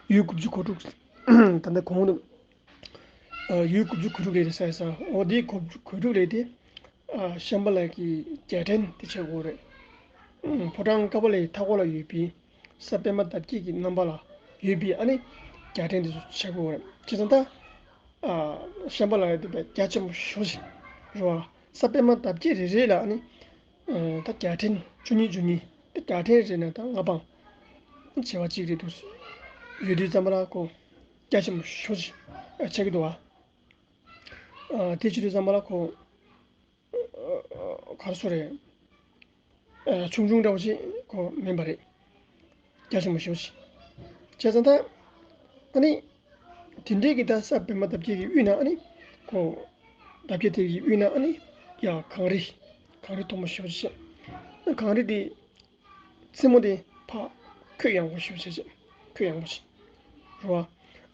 ཡུལ་དགུ་བཅུ་གོ་དྲུག་ད་ལྟ་གོང་དུ་ཡུལ་དགུ་བཅུ་གོ་དྲུག་རེ་རེ་ས་ས་འོ་དེའི་དགུ་བཅུ་གོ་དྲུག་རེ་དེ་ཤམྦྷ་ལ་གི་རྒྱལ་ཕྲན་དེ་ཆགས་ཀྱི་ཡོད་རེད། ཕོ་བྲང་ཀ་པཱ་ལའི་མཐའ་འཁོར་ལ་ཡོད་པའི་ས་པདྨ་འདབ་བརྒྱད་ཀྱི་རྣམ་པ་ལ་ཡོད་པའི་ཨ་ནི་རྒྱལ་ཕྲན་དེ་ཚོ་ཆགས་ཀྱི་ཡོད་རེད། བྱས་ཙང་ད། ཨ་ཤམྦྷ་ལ་ཡ་དེ་བས་རྒྱ་ཆེན་པོ་ཞེ་པོ་ཅིག་རེད་བ། ས་པདྨ་འདབ་བརྒྱད་རེ་རེ་ལ་ཨ་ནི་ཨ་ད་རྒྱལ་ཕྲན་བཅུ་གཉིས་བཅུ་གཉིས་ད་རྒྱལ་ཕྲན་རེ་ན་ད་མངའ་འབངས་བྱེ་བ་གཅིག་རེ་འདུག་ཡོད་དུས་ཙམ་པ་ལ་ཁོ་རྒྱ་ཆེན་པོ་ཞེ་པོ་ཅིག་ཆགས་ཀྱི་འདུག་བ། ཨ་དེ་བྱེད་དུས་ཙམ་པ་ལ་ཁོ། ག་རེ་ཟེར་རེད། ཆུང་ཆུང་འདྲ་བོ་ཞིག་ཁོ་མིན་པ་རེད། རྒྱ་ཆེན་པོ་ཞེ་པོ་ཅིག་བྱས་ཙང་ད། ཨ་ནི། དེ་འདྲའི་གི་ད་ས་པདྨ་འདབ་བརྒྱད་ཀྱི་དབུས་ན་ཨ་ནི། ཁོ། འདབ་བརྒྱད་དེ་གི་དབུས་ན་ཨ་ནི། ཡ་གངས་རི། གངས་རི་མཐོན་པོ་ཞེ་པོ་ཅིག་གངས་རི་དེ། རྩེ་མོ་དེ་ཕར། ཁོད་ཡངས་པོ་ཞེ་པོ་ཅིག་ཁོད་ཡངས་པོ་ཞིག་རེད་བ།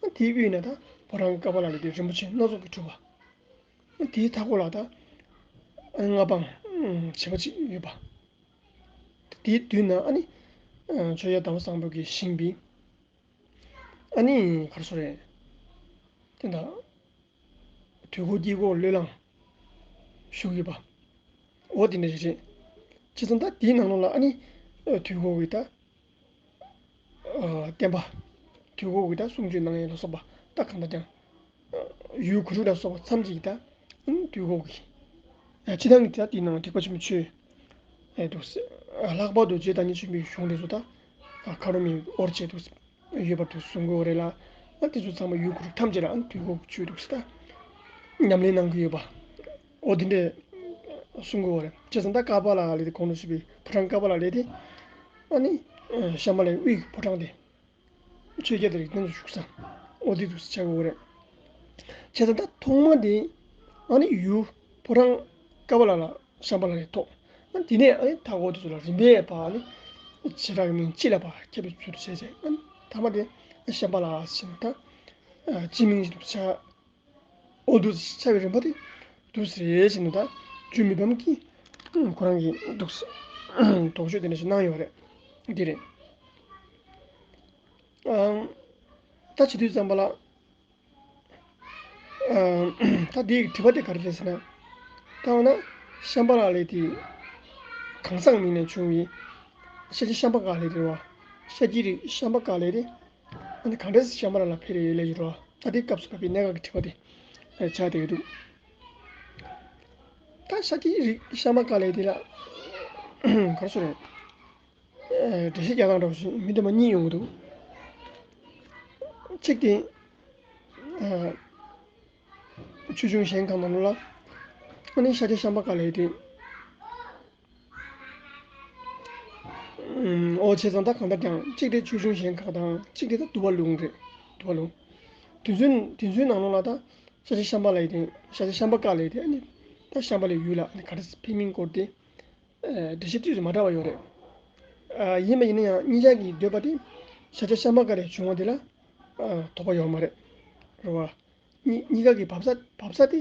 ཨ་དེའི་དབུས་ན་ད་ཕོ་བྲང་ཀ་པཱ་ལ་ལས་དེ་རིན་པོ་ཆེ་སྣ་ཚོགས་ཀྱིས་གྲུབ་པ། དེའི་མཐའ་སྐོར་ལ་ད་མངའ་འབངས་བྱེ་བ་གཅིག་ཡོད་པ། དེའི་མདུན་ན་ཨ་ནི་ཆོས་རྒྱལ་ཟླ་བ་བཟང་པོ་གིས་བཞེངས་པའི་ཨ་ནི་ག་རེ་ཟེར་རེད། དེ་འདྲ་དུས་འཁོར་དཀྱིལ་འཁོར་བློས་བསླངས་བཞུགས་ཡོད་པ། འོ་དེ་འདྲ་ཞིག་རེད། བྱས་ཙང་ད་དེའི་ནང་ལོགས་ལ་ཨ་ནི་དུས་འཁོར་གྱི་ད། བསྟན་པ། དུས་འཁོར་གྱི་ད་གསུང་ཆོས་གནང་ཡས་ལ་སོགས་པ་ད་གང་ལྟར་ཀྱང་། ཡུལ་གོ་དྲུག་ལ་སོགས་པ་མཚམས་ཀྱི་ད། དུས་འཁོར་གྱི། སྤྱི་བཏང་གི་ད་དེའི་ནང་ཐེག་པ་ཆེན་པོའི་ཆོས། འདུག་ལྷག་པར་དུ་རྗེ་བདག་ཉིད་ཆེན་པོའི་གཞུང་དེ་ཚོ་ད། མཁའ་འགྲོ་མའི་དབོར་བྱས་འདུག་ཡོད་པར་དུ་གསུང་གི་ཡོད་རེད་ལ། ཨ་དེ་ཚོ་ཚང་མ་ཡུལ་གོ་དྲུག་ཐམས་ཅད་ལ་ཨ་དུས་འཁོར་གྱི་ཆོས་འདུག་ཟེར་ད། ཉམས་ལེན་གནང་གི་ཡོད་པ། འོ་དེ་འདྲས་གསུང་གི་ཡོད་རེད། བྱས་ཙང་ད་ཀ་པཱ་ལ་ལས་དེ་གོང་དུ་ཞུས་པའི་ཕོ་བྲང་ཀ་པཱ་ལ་ལས་དེ། ཨ་ནི། ཤམྦྷ་ལའི་དབུས་ཀྱི་ཕོ་བྲང་དེ། ཆོས་རྒྱལ་དེ་རིགས་དོན་དུ་བཞུགས་ས། འོ་དེ་འདུག་ཟེར་བྱ་གི་ཡོད་རེད། བྱས་ཙང་ད་ཐོག་མ་དེ། ཨ་ནི་ཡུལ་ཕོ་བྲང་ཀ་པཱ་ལ་ལ། ཤམྦྷ་ལ་ལས་ཐོག་ཨ་དེ་ནས་ཨ་ནི་མཐའ་འཁོར་དེ་ཚོ་ལ་རིམ་པས་ཕར་ཨ་ནི་བྱེ་བྲག་གི་མིང་སྤྱི་ལ་ཕར་ཁྱབ་པའི་ཚུལ་དུ་བྱས་བྱས། ཨ་ནི་མཐའ་མ་དེ་ཤམྦྷ་ལ་ཟེར་ནས་ད་སྤྱི་མིང་ཞིག་ཏུ་ཆགས། འོ་འདུག་ཆགས་པའི་རིམ་པ་དེ་འདུག་ཟེར་ཟེར་ནས་ད་རྒྱུད་མི་ཕམ་གྱིས་ཁོ་རང་གིས་འདུག་ཟེར། དོགས་གཅོད་དེ་འདྲ་ཞིག་གནང་ཡོད་རེད། འདི་རེད། ཨམ། ད་བྱེད་དུས་ཙམ་པ་ལ། ཨམ། ད་འདིའི་དྲི་བ་དེ་ག་རེ་རེད་ཟེར་ན། ད་འོ་ན་ཤམྦྷ་ལ་ལས་དེ་གང་ཟག་མིང་ནས་བྱུང་བའི་ཤཱཀྱ་ཤམྦྷ་ཀ་ལས་རེད་བ། ཤཱཀྱའི་རིགས་ཤམྦྷ་ཀ་ལས་དེ། ཨ་ནི་གང་འདྲས་ཤམྦྷ་ལ་ལ་ཕེབས་རེད་ལབ་ཡོད་རེད་བ། ད་དེ་སྐབས་སུ་བབས་པའི་གནད་འགག་གི་དྲི་བ་དེ་ཆགས་བསྡད་ཡོད་འདུག་ད་ཤཱཀྱའི་རིགས་ཤམྦྷ་ཀ་ལས་དེ་ལ་ག་རེ་ཟེར་རེད། འགྲེལ་བཤད་རྒྱག་སྟངས་འདྲ་བོ་ཞིག་མི་མཐུན་པ་གཉིས་ཡོང་གི་འདུག་གཅིག་དེ། ཆོས་འབྱུང་གཞན་ཁག་ནང་ལོགས་ལ། ཨ་ནི་ཤཱཀྱ་ཤམྦྷ་ཀ་ལས་དེ། ཨོ་བྱས་ཙང་ད་གང་ལྟར་ཀྱང་གཅིག་དེ་ཆོས་འབྱུང་གཞན་ཁག་དང་གཅིག་དེ་ད་འདུལ་བ་ལུང་རེད། འདུལ་བ་ལུང་། དེ་ཚོའི་དེ་ཚོའི་ནང་ལོགས་ལ་ད་ཤཱཀྱ་ཤམྦྷ་ལ་ཡི་དེ་ཤཱཀྱ་ཤམྦྷ་ཀ་ལ་ཡི་དེ་ཨ་ནི་ད་ཤམྦྷ་ལའི་ཡུལ་ལ་ཨ་ནི་ག་རེ་ཕེབས་མིན་སྐོར་དེ་འགྲེལ་བཤད་ཏོག་ཙམ་མ་འདྲ་བ་ཡོད་རེད། ཡིན་པ་ཡིན་ན་ཡང་གཉིས་ཆ་གི་འདོད་པ་དེ་ཤཱཀྱ་ཤམྦྷ་ཀ་ལས་བྱུང་བ་དེ་ལ་དོགས་པ་ཡོད་མ་རེད། རེད་བ། གཉིས་གཉིས་ཀ་གི་བབས་ས་བབས་ས་དེ།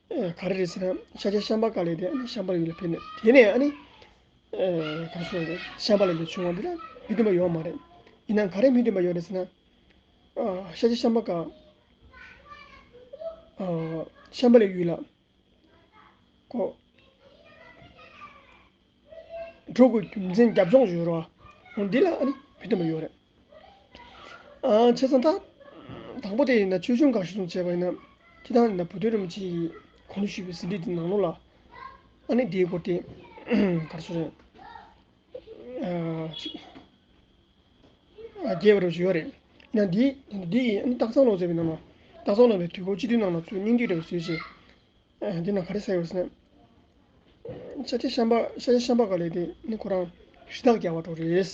ཨེ། ག་རེ་རེད་ཟེར་ན་ཤཱཀྱ་ཤམྦྷ་ཀ་ལས་དེ་ཨ་ནི་ཤམྦྷ་ལའི་ཡུལ་ལ་ཕེབས་ནས་དེ་ནས་ཨ་ནི། ཨེ། ག་རེ་ཟེར་ན་ཤམྦྷ་ལའི་ཡུལ་ལ་བྱུང་བ་འདི་ལ་མི་མཐུན་པ་ཡོད་མ་རེད། ཡིན་ནའང་ག་རེ་མི་མཐུན་པ་ཡོད་རེད་ཟེར་ན། ཨ། ཤཱཀྱ་ཤམྦྷ་ཀ་ཨ། ཤམྦྷ་ལའི་ཡུལ་ལ་ཁོ། འགྲོ་དགོས་རྒྱུ་མཚན་རྒྱབ་ལྗོངས་ཡོད་རེད་བ། འོ་འདི་ལ་ཨ་ནི་མི་མཐུན་པ་ཡོད་རེད། ཨ། བྱས་ཙང་ད། དང་པོ་དེ་ཡིན་ན་ཆོས་འབྱུང་འགའ་ཞིག་སོང་བྱས་པ་ཡིན་ན། སྤྱིར་བཏང་ཡིན་ན་བུ་སྟོན་རིན་པོ་ཆེ་གིས་གོང་དུ་ཞུས་པའི་ཟིན་བྲིས་དེ་ནང་ལོགས་ལ། ཨ་ནི་དེའི་སྐོར་དེ། ག་རེ་ཟེར་རེད། ཨ། ཅིག་ཨ། རྒྱས་པ་རུ་ཞུས་ཡོད་རེད། ཡང་འདི་འདི་ཡིས་ཨ་ནི་སྟག་ཚང་ལོ་ཟེར་བའི་ནང་ལ། སྟག་ཚང་ལོ་ཟེར་བའི་དུས་འཁོར་སྤྱི་དོན་ནང་ལ་ཚུར་སྙིང་བསྡུས་འདྲ་བོ་བཟོས་བྱས། ཨ། འདི་ན་ག་རེ་ཟེར་ཡོད་ཟེར་ན། ཤཱཀྱ་ཤམྦྷ་ཤཱཀྱ་ཤམྦྷ་ཀ་ལས་དེ་ནི་ཁོ་རང་རི་དྭགས་རྒྱག་པར་འགྲོ་རེད།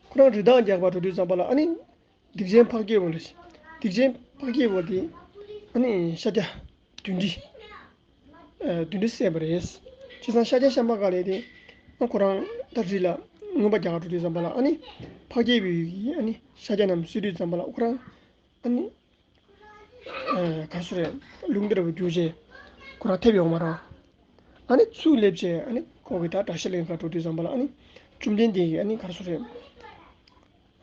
ཁོ་རང་རི་དྭགས་རྒྱག་པར་འགྲོ་དུས་ཙམ་པ་ལ་ཨ་ནི་སྡིག་ཅན་འཕགས་སྐྱེས་པོ་ལ། སྡིག་ཅན་འཕགས་སྐྱེས་པོ་དེ་ཨ་ནི་ཤཱཀྱ་བདུད་འདྲེ། ཨ། བདུད་འདྲེ་བསད་པ་རེད། བྱས་ཙང་ཤཱཀྱ་ཤམྦྷ་ཀ་ལས་དེ་ཨ་ཁོ་རང་ད་རི་ལ་རྔོན་པ་རྒྱག་གར་འགྲོ་དུས་ཙམ་པ་ལ་ཨ་ནི་འཕགས་སྐྱེས་པོ་ཡིས་ཨ་ནི་ཤཱཀྱ་རྣམས་གསོད་དུས་ཙམ་པ་ལ་ཁོ་རང་ཨ་ནི། ཨ། ག་རེ་ཟེར་རེད། རླུང་ལྟར་བུ་རྒྱུག་བྱས། ཁོ་རང་ཐེབས་ཡོང་མ་རེད། ཨ་ནི་ཚུར་སླེབས་བྱས་ཨ་ནི་ཁོ་གིས་ད་དགྲ་ཤ་ལེན་གར་འགྲོ་དུས་ཙམ་པ་ལ་ཨ་ནི་བཅོམ་ལྡན་འདས་ཀྱིས་ཨ་ནི་ག་རེ་ཟེར་རེད།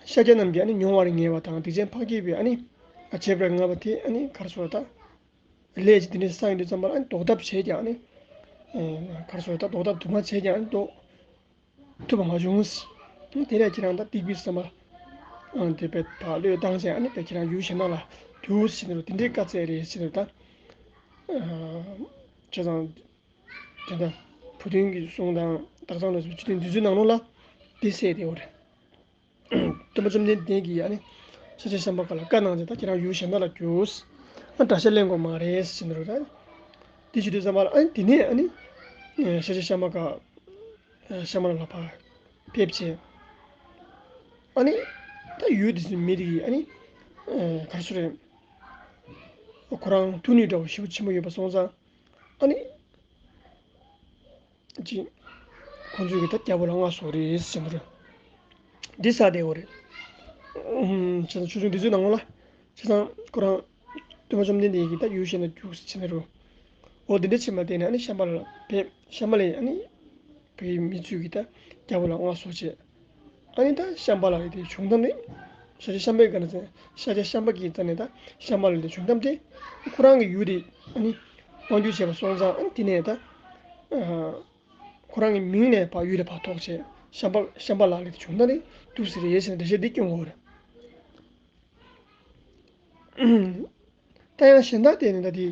ཤཱཀྱ་རྣམས་ཀྱིས་ཨ་ནི་མྱོང་བར་ངེས་པ་དང་སྡིག་ཅན་འཕགས་སྐྱེས་པོས་ཨ་ནི་བྱེད་པར་ངེས་པ་དེ་ཨ་ནི་ག་རེ་ཟེར་ད། ལས་ཀྱི་དེ་འདྲའི་བསགས་ཡོང་དུས་ཙམ་པ་ལ་ཨ་ནི་ཟློག་ཐབས་བྱས་ཀྱང་ཨ་ནི། ཨ། ག་རེ་ཟེར་ད་ཟློག་ཐབས་དུ་མ་བྱས་ཀྱང་ཨ་ནི་ཟློག་ཐུབ་པ་མ་བྱུང་། དེ་ལས་ཁྱེད་རང་ད་སྡིག་པའི་བསམ་པ། ཨ། དེ་བས་ད་བློས་བཏང་བྱས་ཨ་ནི་དེ་ཁྱེད་རང་ཡུལ་གཞན་དག་ལ་རྒྱུགས་ཟེར་ནས་དེ་འདྲའི་བཀའ་སྩལ་རེད་ཟེར་ནས་ད། ཨ། བྱས་ཙང་། དེ་ད་བུ་སྟོན་གྱི་གསུང་དང་སྟག་ཚང་ལོ་ཟེར་བའི་སྤྱི་དོན་འདི་ཚོའི་ནང་ལོགས་ལ་དེ་གསལ་བསྡད་ཡོད་རེད། སྟོན་པ་བཅོམ་ལྡན་འདས་ཀྱིས་ཨ་ནི་ཤཱཀྱ་ཤམྦྷ་ཀ་ལ་བཀའ་གནང་བྱས་ད་ཁྱེད་རང་ཡུལ་གཞན་དག་ལ་རྒྱུགས། ཨ། དགྲ་ཤ་ལེན་དགོས་མ་རེད་ཟེར་ནས་རེད། དེ་བྱེད་དུས་ཙམ་པ་ལ་ཨ་ནི་དེ་ནས་ཨ་ནི་ཤཱཀྱ་ཤམྦྷ་ཀ་ཤམྦྷ་ལ་ལ་ཕར་ཕེབས་བྱས། ཨ་ནི་ད་ཡུལ་དེ་ཚོའི་མི་དེ་གིས་ཨ་ནི་ག་རེ་ཟེར་རེད། ཁོ་རང་མཐུ་ནུས་འདྲ་བོ་ཞེ་པོ་ཆེན་པོ་ཡོད་པ་སོང་ཙང་ཨ་ནི། ཅིག་ཁོང་ཚོས་ཀྱི་ད་རྒྱལ་པོ་ལ་མངའ་གསོལ་རེད་ཟེར་འདུག་འདི་ཟེར་བསྡད་ཡོད་རེད། ཨུམ། བྱས་ཙང་ཆོས་འབྱུང་འདི་ཚོའི་ནང་ལོགས་ལ། བྱས་ཙང་ཁོ་རང་སྟོན་པ་བཅོམ་ལྡན་འདས་ཀྱིས་ད་ཡུལ་གཞན་ལ་རྒྱུགས་ཟེར་ནས་རེད། འོ་དེ་འདྲ་བྱས་མ་བསྡད་ནས་ཨ་ནི་ཤམྦྷ་ལ་ཕེབས། ཤམྦྷ་ལས་ཨ་ནི་བོད་མི་ཚོས་ཀྱི་ད་རྒྱལ་པོ་ལ་མངའ་གསོལ་བྱས། ཨ་ནི་ད་ཤམྦྷ་ལ་ཡི་དེ་བྱུང་སྟངས་ནི། ཤཱཀྱ་ཤམྦྷ་གི་ནས་ཤཱཀྱ་ཤམྦྷ་གི་རྩ་ནས་ད་ཤམྦྷ་ལ་ཡི་དེ་བྱུང་སྟངས་དེ། ཁོ་རང་གི་ཡུལ་དེ་ཨ་ནི་དབང་བསྒྱུར་བྱས་པ་སོང་ཙང་ཨ་ནི་དེ་ནས་ད། ཨ། ཁོ་རང་གི་མིང་ནས་ཕར་ཡུལ་དེ་ཕར་ཐོགས་བྱས་ཤམྦྷ་ཤམྦྷ་ལ་ལི་དེ་བྱུང་ད་ནི་འདུག་ཟེར་རེད་ཟེར་ནས་འགྲེལ་བཤད་འདི་སྐྱོན་དགོས་རེད། ད་ཡང་གཞན་དག་དེ་ནི་ད་དེ་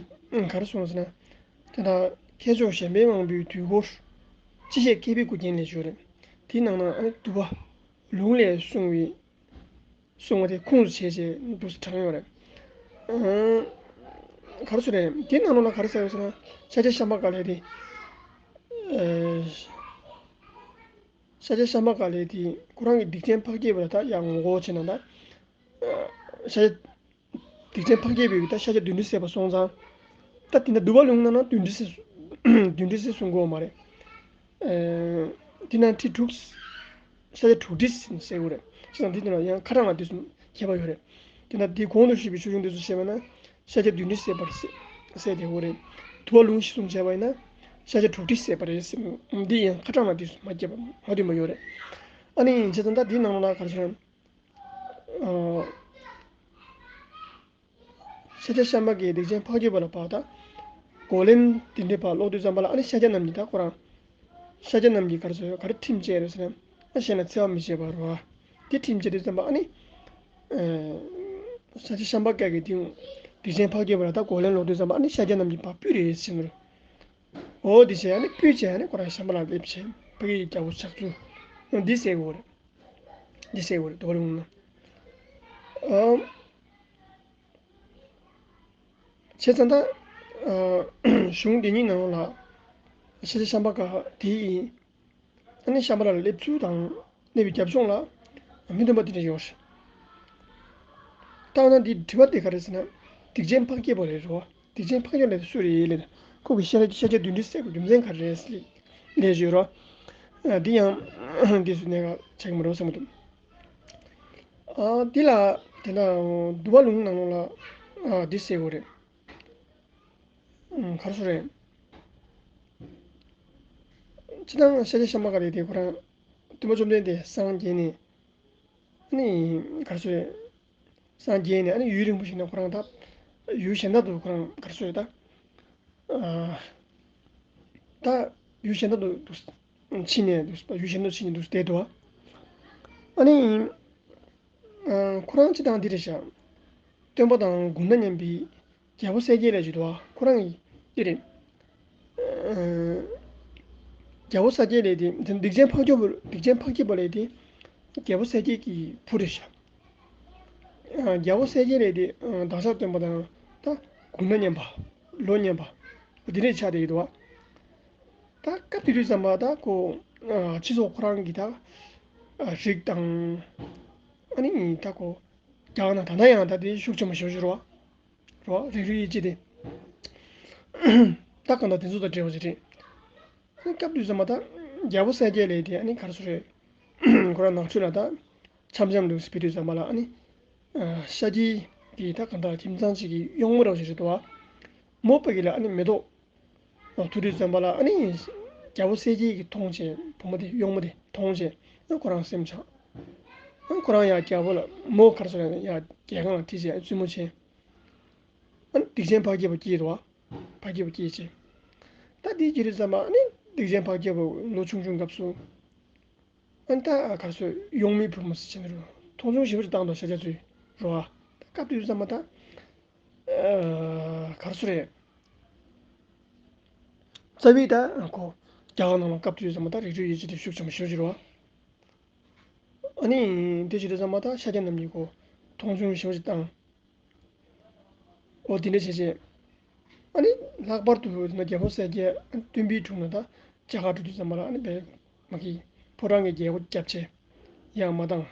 ག་རེ་གསུངས་ཟེར་ན། དེ་དག་མཁས་མཆོག་གཞན་ཕན་མང་པོའི་དུས་འཁོར། སྤྱི་བཤད་མཁས་པའི་སྐུ་རྒྱན་ལས་བརྗོད་རེད། དེའི་ནང་ན་ཨ་ནི་འདུལ་བ་ལུང་ལས་གསུངས་པའི། གསུངས་པ་དེ་ཁུངས་སུ་བྱས་བྱས་འདུག་སེ་དྲངས་ཡོད་རེད། ཨང་། ག་རེ་ཟེར་རེད། དེ་ནང་ལོགས་ལ་ག་རེ་ཟེར་ཡོད་ཟེར་ན། ཤཱཀྱ་ཤམྦྷ་ཀ་ལས་དེ། ཨ། ཤཱཀྱ་ཤམྦྷ་ཀ་ལས་དེ་ཁོ་རང་གི་སྡིག་ཅན་འཕགས་སྐྱེས་པ་ལ་ད་ཡང་ངོ་རྒོལ་བྱས་ན་ད། ཨ། ཤཱཀྱ། སྡིག་ཅན་འཕགས་སྐྱེས་པས་ད་ཤཱཀྱ་བདུད་འདུལ་བསད་པ་སོང་ཙང་། ད་དེ་འདྲ་འདུལ་བ་ལུང་ནང་ན་བདུད་འདུལ་བསད། བདུད་འདུལ་བསད་གསུང་གི་ཡོད་མ་རེད། ཨེ། དེ་ན་ཁྲི་དྲུག་ཤཱཀྱ་དྲུག་ཁྲི་ཟེར་གྱི་ཡོད་རེད། ཅི་ཙང་འདི་དེ་ན་ཡང་ཁ་གྲངས་ལ་དུས་སུ་ཁྱད་པར་ཡོད་རེད། དེ་ན་དེ་གོང་དུ་ཞུས་པའི་ཆོས་འབྱུང་དེ་ཚོ་བཤད་པ་ན་ཤཱཀྱ་བདུད་འདུལ་བསད་པར་བསད་བསད་དེ་ཡོད་རེད། འདུལ་བ་ལུང་གཞིར་བཟུང་བྱས་པ་ཡིན་ན། ཤཱཀྱ་དྲུག་ཁྲི་བསད་པ་རེད་ཟེར། འདི་ཡང་ཁ་གྲངས་ལ་དུས་སུ་མ་བརྒྱབ་པ་མ་བདུན་པ་ཡོད་རེད། ཨ་ནི་བྱས་ཙང་ད་འདིའི་ནང་ལ་ག་རེ་ཟེར་ན། ཨ། ཤཱཀྱ་ཤམྦྷ་ཀའི་སྡིག་ཅན་ཕག་གྱོགས་པ་ལ་བར་ད་གོ་ལེན་དེ་འདྲའི་བར་ཀློག་དུས་ཙམ་པ་ལ། ཨ་ནི་ཤཱཀྱ་རྣམས་ཀྱིས་ད་ཁོ་རང་། ཤཱཀྱ་རྣམས་ཀྱིས་ག་རེ་ཟེར། ག་རེ་ཁྲིམས་བཅད་རེད་ཟེར་ན། ཨ་གཞན་ལ་འཚེ་བ་མི་བྱེད་པ་རེད་བ། དེ་ཁྲིམས་བཅད་དུས་ཙམ་པ་ཨ་ནི། ཨ། ཤཱཀྱ་ཤམྦྷ་ཀ་གིས་དེ་སྡིག་ཅན་ཕག་གྱོགས་པ་ལ་ད་གོ་ལེན་ཀློག་དུས་ཙམ་པ་ཨ་ནི་ཤཱཀྱ་རྣམས་ཀྱིས་ཕར་སྤུད་རེད་ཟེར་གྱི་རེད། འོ་དེ་བྱས་ཨ་ནི་སྤུད་བྱས་ཨ་ནི་ཁོ་རང་ཤམྦྷ་ལ་སླེབས་བྱས་ཕ་གི་རྒྱལ་པོ་ཕྱག་འཚལ། འདི་ཟེར་གྱི་ཡོད་རེད། འདི་ཟེར་གྱི་ཡོད་རེད། དོ་རུང་ན། ཨ། བྱས་ཙང་ད། ཨ། གཞུང་འདི་གཉིས་ནང་ལ་ཤཱཀྱ་ཤམྦྷ་ཀ་དེ་ཡིན། ཨ་ནི་ཤམྦྷ་ལ་སླེབས་ཚུལ་དང་སླེབས་པའི་རྒྱབ་ལྗོངས་ལ་མི་བདུན་པ་དེ་འདྲ་ཡོད་རེད། ད་འོ་ན་འདི་དྲི་བ་དེ་ག་རེ་ཟེར་ན། སྡིག་ཅན་ཕག་གྱོགས་པ་རེད་རོ། སྡིག་ཅན་ཕག་གྱོགས་ལབ་དེ་སུ་རེད་ལབ་ན། ཁོ་གིས་ཤཱཀྱ་ཤཱཀྱ་བདུན་ཁྲི་བསད་པའི་རྒྱུ་མཚན་ག་རེ་རེད་ལབ་ཞུས་རོ། ཨ། འདི་ཡང་འདི་སུ་གནད་འགག་ཆགས་ཀྱི་མ་རེད་བསམ་གྱི་འདུག་ཨ། འདི་ལ་དེ་ན་འདུལ་བ་ལུང་ནང་ལོགས་ལ། ཨ། འདི་ཟེར་གྱི་ཡོད་རེད། ཨ། ག་རེ་ཟེར་རེད། སྤྱིར་བཏང་ཤཱཀྱ་ཤམྦྷ་ཀ་རེད་དེ་ཁོ་རང་སྟོན་པ་བཅོམ་ལྡན་འདས་སངས་རྒྱས་ནས། ཨ་ནི་ག་རེ་ཟེར་རེད། སངས་རྒྱས་ནས་ཨ་ནི་ཡུན་རིང་པོ་ཞིག་ནས་ཁོ་རང་ད་ཡུལ་གཞན་དག་ཏུ་ཁོ་རང་ག་རེ་ཟེར་རེད་ད། ཨ། ད་ཡུལ་གཞན་དག་ཏུ་འདུག་ཕྱིན་ནས་འདུག་ཡུལ་གཞན་དུ་ཕྱིན་ནས་འདུག་བསྡད་འདུག་ཨ་ནི། ཨ། ཁོ་རང་སྤྱིར་བཏང་འདི་རེད་ཤག་སྟོན་པ་དང་དགུང་ན་མཉམ་པའི་རྒྱལ་པོ་གསལ་རྒྱལ་ལབ་ཅིག་འདུག་ཁོ་རང་གི་འདི་རེད། ཨ། རྒྱལ་པོ་གསལ་རྒྱལ་ལབ་དེ་སྡིག་ཅན་ཕག་གྱོགས་པ། སྡིག་ཅན་ཕག་གྱོགས་པ་ལབ་དེ་རྒྱལ་པོ་གསལ་རྒྱལ་གྱི་བུ་རེད་ཤག་ཨ། རྒྱལ་པོ་གསལ་རྒྱལ་ལབ་དེ། ཨ། བདག་ཅག་སྟོན་པ་དང་ད་དགུང་ན་མཉམ་པ། ལོ་མཉམ་པ། འདི་འདྲའི་ཆགས་བསྡད་ཀྱི་འདུག་བ། ད་སྐབས་དེ་དུས་ཙམ་པ་ད་ཁོ། ཨ། སྤྱི་ཚོགས་ཁོ་རང་གི་ད། ཨ། རིགས་དང་། ཨ་ནི་ད་ཁོ་རྒྱ་གར་ནང་ད་ལྟ་ཡང་ད་དེ་ཤུགས་ཆེན་པོ་ཞེ་པོ་ཅིག་རེད་བ། རེད་བ། རིགས་རུས་དབྱེ་འབྱེད་དེ། ད་གང་ལྟར་དེ་ཚོ་དང་འབྲེལ་བ་ཅིག་རེད། ཨ་ནི་སྐབས་དེ་དུས་ཙམ་པ་ད་རྒྱལ་པོ་གསལ་རྒྱལ་ལབ་དེ་ཨ་ནི་ག་རེ་ཟེར་རེད། ཁོ་རང་ནང་ཆོས་ལ་ད་འཆམ་འཆམ་འདུག་ཟེར་བའི་དུས་ཙམ་པ་ལ་ཨ་ནི། ཨ། ཤཱཀྱའི་གི་ད་གང་ལྟར་ཁྱིམ་ཚང་ཞིག་གི་གཡོག་མོ་རང་ཞིག་རེད་འདུག་བ། མོ་ཕ་གི་ལ་ཨ་ནི་མེ་ཏོག་འཐུ་དུས་ཙམ་པ་ལ་ཨ་ནི་རྒྱལ་པོ་གསལ་རྒྱལ་གྱིས་མཐོང་བྱས། བུ་མོ་དེ་གཡོག་མོ་དེ་མཐོང་བྱས། ཨ། ཁོ་རང་སེམས་ཆགས། ཨ། ཁོ་རང་ཡར་རྒྱལ་པོ་ལ་མོ་ག་རེ་ཟེར་ཡ་རྒྱལ་ཁང་ལ་ཁྲིད་བྱས་བཙུན་མོ་བྱས། ཨ་ནི་སྡིག་ཅན་ཕག་གྱོགས་པ་སྐྱེས་འདུག་བ། ཕག་གྱོགས་པ་སྐྱེས་བྱས། ད་དེའི་རྗེས་དུས་ཙམ་པ་ཨ་ནི་སྡིག་ཅན་ཕག་གྱོགས་པ་ལོ་ཆུང་ཆུང་སྐབས་སུ། ཨ་ནི་ད་ག་རེ་ཟེར། གཡོག་མོའི་བུ་མོ་ཟེར་བྱས་ནས་རོ། མཐོང་ཆུང་ཞེ་པོ་ཅིག་བཏང་འདུག་ཤཱཀྱ་མཚོས་རོ། ཨ། ད་སྐབས་དེ་དུས་ཙམ་པ་ད། ཨ། ག་རེ་ཟེར་རེད། རྩ་བའི་ད་ཁོ་རྒྱ་གར་ནང་ལ་སྐབས་དེ་དུས་ཙམ་པ་ད་རིགས་རུས་དབྱེ་འབྱེད་དེ་ཤུགས་ཆེན་པོ་ཞེ་པོ་ཅིག་རོ། ཨ་ནི་དེ་བྱེད་དུས་ཙམ་པ་ད་ཤཱཀྱ་རྣམས་ཀྱིས་ཁོ་མཐོང་ཆུང་ཞེ་པོ་ཅིག་བཏང་། འོ་དེ་འདྲ་བྱས་བྱས། ཨ་ནི་ལྷག་པར་དུ་ན་རྒྱལ་པོ་གསལ་རྒྱལ་སྟོན་པའི་དྲུང་ནས་ད་རྒྱ་གར་འགྲོ་དུས་ཙམ་པ་ལ་ཨ་ནི་བས་མ་གི་ཕོ་བྲང་གི་རྒྱལ་སྒོ་བརྒྱབ་བྱས། ཡར་མ་བཏང་།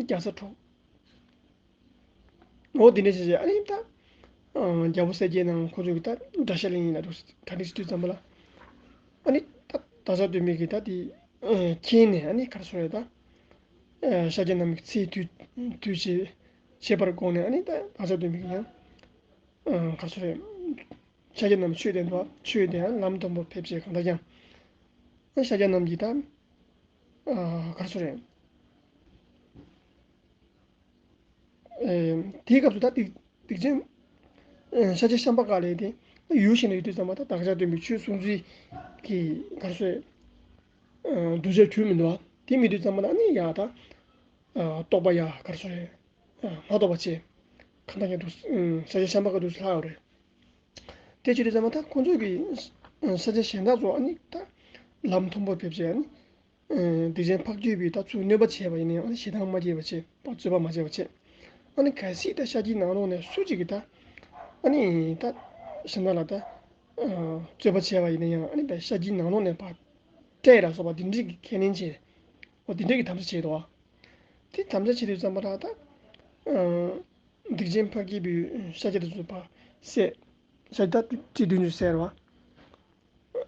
རྒྱལ་ས་འཕྲོག་འོ་དེ་འདྲ་བྱས་བྱས་ཨ་ནི་ད། ཨ། རྒྱལ་པོ་གསལ་རྒྱལ་དང་ཁོ་ཚོ་གི་ད་དགྲ་ཤ་ལེན་ཡིན་ལ་འགྲོ་གྲ་སྒྲིག་བྱེད་དུས་ཙམ་པ་ལ། ཨ་ནི་ད་བདག་ཅག་སྟོན་པའི་གི་ད་དེ། ཨ། མཁྱེན་ནས་ཨ་ནི་ག་རེ་ཟེར་རེད་ད། ཨ། ཤཱཀྱ་རྣམས་ཀྱི་ཚེ་དུས་དུས་བྱེད་བྱེད་པར་དགོངས་ནས་ཨ་ནི་ད་བདག་ཅག་སྟོན་པའི་གི་ཡང་། ཨ། ག་རེ་ཟེར་རེད། ཤཱཀྱ་རྣམས་ཆོས་བསྟན་ཏོ། ཆོས་བསྟན་ལམ་མཐོན་པོར་ཕེབས་བྱས་གང་ལྟར་ཀྱང་། ཨ། ཤཱཀྱ་རྣམས་ཀྱིས་ད། ཨ། ག་རེ་ཟེར་རེད། ཨེ། དེའི་སྐབས་སུ་ད་སྡིག་སྡིག་ཅན། ཨེ། ཤཱཀྱ་ཤམྦྷ་ཀ་ལབ་དེ་ཡུལ་གཞན་ལ་ཡོད་དུས་ཙམ་པ་ད་བདག་ཅག་སྟོན་པའི་ཆོས་གསུང་ཚུལ་གྱི་ག་རེ་ཟེར། ཨ། གདུལ་བྱ་གྱུར་མི་འདུག་བ། དེ་མེད་དུས་ཙམ་པ་ལ་ཨ་ནི་ཡ་ད། ཨ། རྟོགས་པ་ཡ་ག་རེ་ཟེར། ཨ། མ་རྟོགས་པ་བྱས། གང་ལྟར་ཀྱང་འདུག་ཨ། ཤཱཀྱ་ཤམྦྷ་ཀ་འདུག་སེ་ལྷག་ཡོད་རེད། དེ་བྱེད་དུས་ཙམ་པ་ད་ཁོང་ཚོ་གི་ཤཱཀྱ་གཞན་དག་ཚོ་ཨ་ནི་ད་ལམ་མཐོན་པོར་ཕེབས་བྱས་ཨ་ནི། ཨ། སྡིག་ཅན་ཕག་གྱོགས་པས་ད་ཚུར་གནོད་པ་བྱས་པ་ཡིན་ན་ཡང་ཨ་ནི་ཞེ་སྡང་མ་སྐྱེས་པ་བྱས། ཕར་རྩོད་པ་མ་བྱས་པ་བྱས། ཨ་ནི་གལ་སྲིད་ད་ཤཱཀྱའི་ནང་ལོགས་ནས་སུ་གཅིག་གིས་ད་ཨ་ནི་ད་གཞན་དག་ལ་ད། ཨ། རྩོད་པ་བྱས་པ་ཡིན་ན་ཡང་ཨ་ནི་ད་ཤཱཀྱའི་ནང་ལོགས་ནས་ཕར་བསྐྲད་ལ་སོགས་པ་འདི་འདྲའི་གི་ཁས་ལེན་བྱས། འོ་འདི་འདྲའི་གི་དམ་བཅའ་བྱས་འདུག་བ། དེ་དམ་བཅའ་བྱེད་དུས་ཙམ་པ་ལ་ད། ཨ། སྡིག་ཅན་ཕག་གྱོགས་པས་ཤཱཀྱ་དེ་ཚོ་ཕར་བསད། ཤཱཀྱ་ད་ཁྲི་བདུན་ཅུ་བསད་རེད་བ།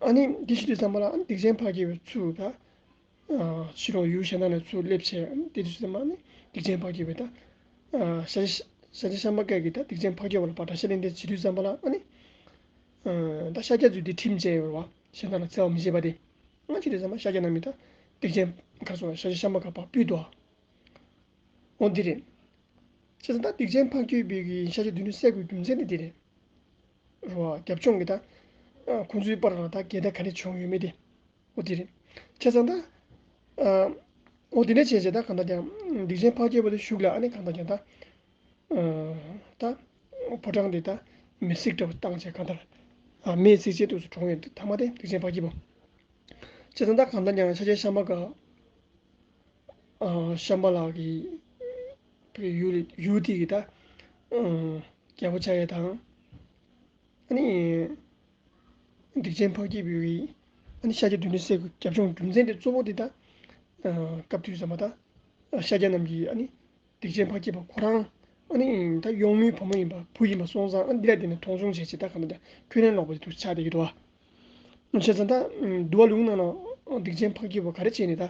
ཨ་ནི་འདི་བྱེད་དུས་ཙམ་པ་ལ་སྡིག་ཅན་ཕག་གྱོགས་པས་ཚུར་ད། ཨ། ཕྱི་ལོགས་ཡུལ་གཞན་དག་ནས་ཚུར་སླེབས་བྱས་དེ་དུས་ཙམ་པ་ནི་སྡིག་ཅན་ཕག་གྱོགས་པས་ད། ཨ། ཤཱཀྱ་ཤཱཀྱ་ཤམྦྷ་ཀ་གིས་ད་སྡིག་ཅན་ཕག་གྱོགས་པ་ལ་ཕར་དགྲ་ཤ་ལེན་ཏེ་བྱེད་དུས་ཙམ་པ་ལ་ཨ་ནི། ཨ། ད་ཤཱཀྱ་ཚོས་འདི་ཁྲིམས་བཅད་ཡོད་རེད་བ། གཞན་དག་ལ་བརྩེ་བ་མི་བྱེད་པ་དེ། ང་ཅི་རེད་ཟེར་ན་ཤཱཀྱ་ནང་མི་དང་སྡིག་ཅན་ག་སོང་ཤཱཀྱ་ཤམྦྷ་ག་པ་སྤུད་དོ། འོ་འདི་རེད། བྱས་ཙང་ད་སྡིག་ཅན་ཕག་གི་བུ་གི་ཤཱཀྱ་དུད་འགྲོ་བསད་དགོས་རྒྱུ་མཚན་དེ་འདི་རེད། རོ་རྒྱབ་ལྗོངས་ཀྱི་ད། ཁོང་ཚོའི་བར་ལ་ད་འགལ་ཟླ་ག་རེ་བྱུང་ཡོད་མེད་དེ། འོ་དེ་རེད། བྱས་ཙང་ད། ཨ། འོ་དེ་ནས་བྱས་བྱས་ད་གང་ལྟར་ཀྱང་སྡིག་ཅན་ཕལ་སྐྱེས་པོ་དེ་གཞུག་ལ་ཨ་ནི་གང་ལྟར་ཀྱང་ད། ཨ། ད། ཕོ་བྲང་དེ་ད་མེ་བསྲེགས་འདྲ་བོ་བཏང་བྱས་གང་ལྟར། ཨ། མེས་བསྲེགས་བྱས་དུས་སུ་གྲོངས་ཡོད་ཐ་མ་དེ་སྡིག་ཅན་ཕལ་སྐྱེས་པོ། བྱས་ཙང་ད་གང་ལྟར་ཀྱང་ཤཱཀྱ་ཤམྦྷ་ག་ཨ། ཤམྦྷ་ལ་གི་ཡུལ་ཡུལ་དེ་གི་ད། ཨ། རྒྱལ་པོ་ཆགས་ཡས་དང་། ཨ་ནི། སྡིག་ཅན་ཕལ་སྐྱེས་པོའི། ཨ་ནི་ཤཱཀྱ་དུད་འགྲོ་བསད་དགོས་རྒྱབ་ལྗོངས་རྒྱུ་མཚན་དེ་གཙོ་བོ་དེ་ད། ཨ། སྐབས་དུས་ཙམ་པ་ད། ཤཱཀྱ་རྣམས་ཀྱིས་ཨ་ནི། སྡིག་ཅན་ཕལ་སྐྱེས་པ་ཁོ་རང་། ཨ་ནི་ད་གཡོག་མོའི་བུ་མོ་ཡིན་པ་བུ་ཡིན་པ་སོང་ཙང་ཨ་ནི་འདི་ལ་བརྟེན་ནས་མཐོང་ཆུང་བྱས་བྱས་ད་ག་ན་ད་ཁས་ལེན་ལོག་པ་དེ་དུ་ཆགས་བསྡད་ཀྱི་འདུག་བ། བྱས་ཙང་ད་འདུལ་བ་ལུང་ནང་ལ་སྡིག་ཅན་ཕལ་སྐྱེས་པ་ག་རེ་བྱས་ནས་ད།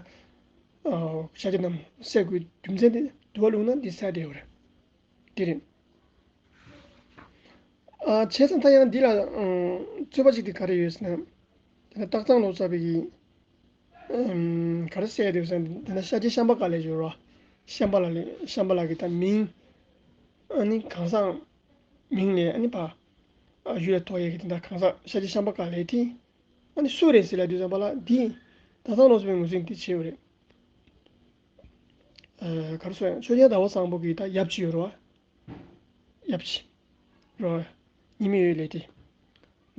ཤཱཀྱ་རྣམས་བསད་དགོས་རྒྱུ་མཚན་དེ་འདུལ་བ་ལུང་ན་འདི་གསལ་བསྡད་ཡོད་རེད། དེ་རེད། ཨ། བྱས་ཙང་ད་ཡང་འདི་ལ་རྩོད་པ་ཅིག་དེ་ག་རེ་ཡོད་ཟེར་ན། དེ་ན་སྟག་ཚང་ལོ་ཙཱ་བའི་གི། ཨམ། ག་རེ་གསལ་འདུག་ཟེར་ན་དེ་ན་ཤཱཀྱ་ཤམྦྷ་ག་ལས་ཡོད་རོ། ཤམྦྷ་ལ་ལས་ཤམྦྷ་ལ་གི་ད་མིང་། ཨ་ནི་གང་ཟག་མིང་ལས་ཨ་ནི་ཕ། ཨ། ཡུལ་ལ་ཐོགས་ཡས་ཀྱི་དེ་འདྲ་གང་ཟག་ཤཱཀྱ་ཤམྦྷ་ག་ལས་དེ། ཨ་ནི་སུ་རེད་ཟེར་ལ་དུས་ཙམ་པ་ལ་འདི། སྟག་ཚང་ལོ་ཙཱ་བའི་ངོས་འཛིན་འདི་བྱས་ཡོད་རེད། ཨ། ག་རེ་ཟེར་ཡང་ཆོས་རྒྱལ་ཟླ་བ་བཟང་པོ་གི་ད་ཡབ་ཅིག་ཡོད་རེད་བ། ཡབ་ཅིག་རོ། ཉི་མའི་འོད་ལས་དེ།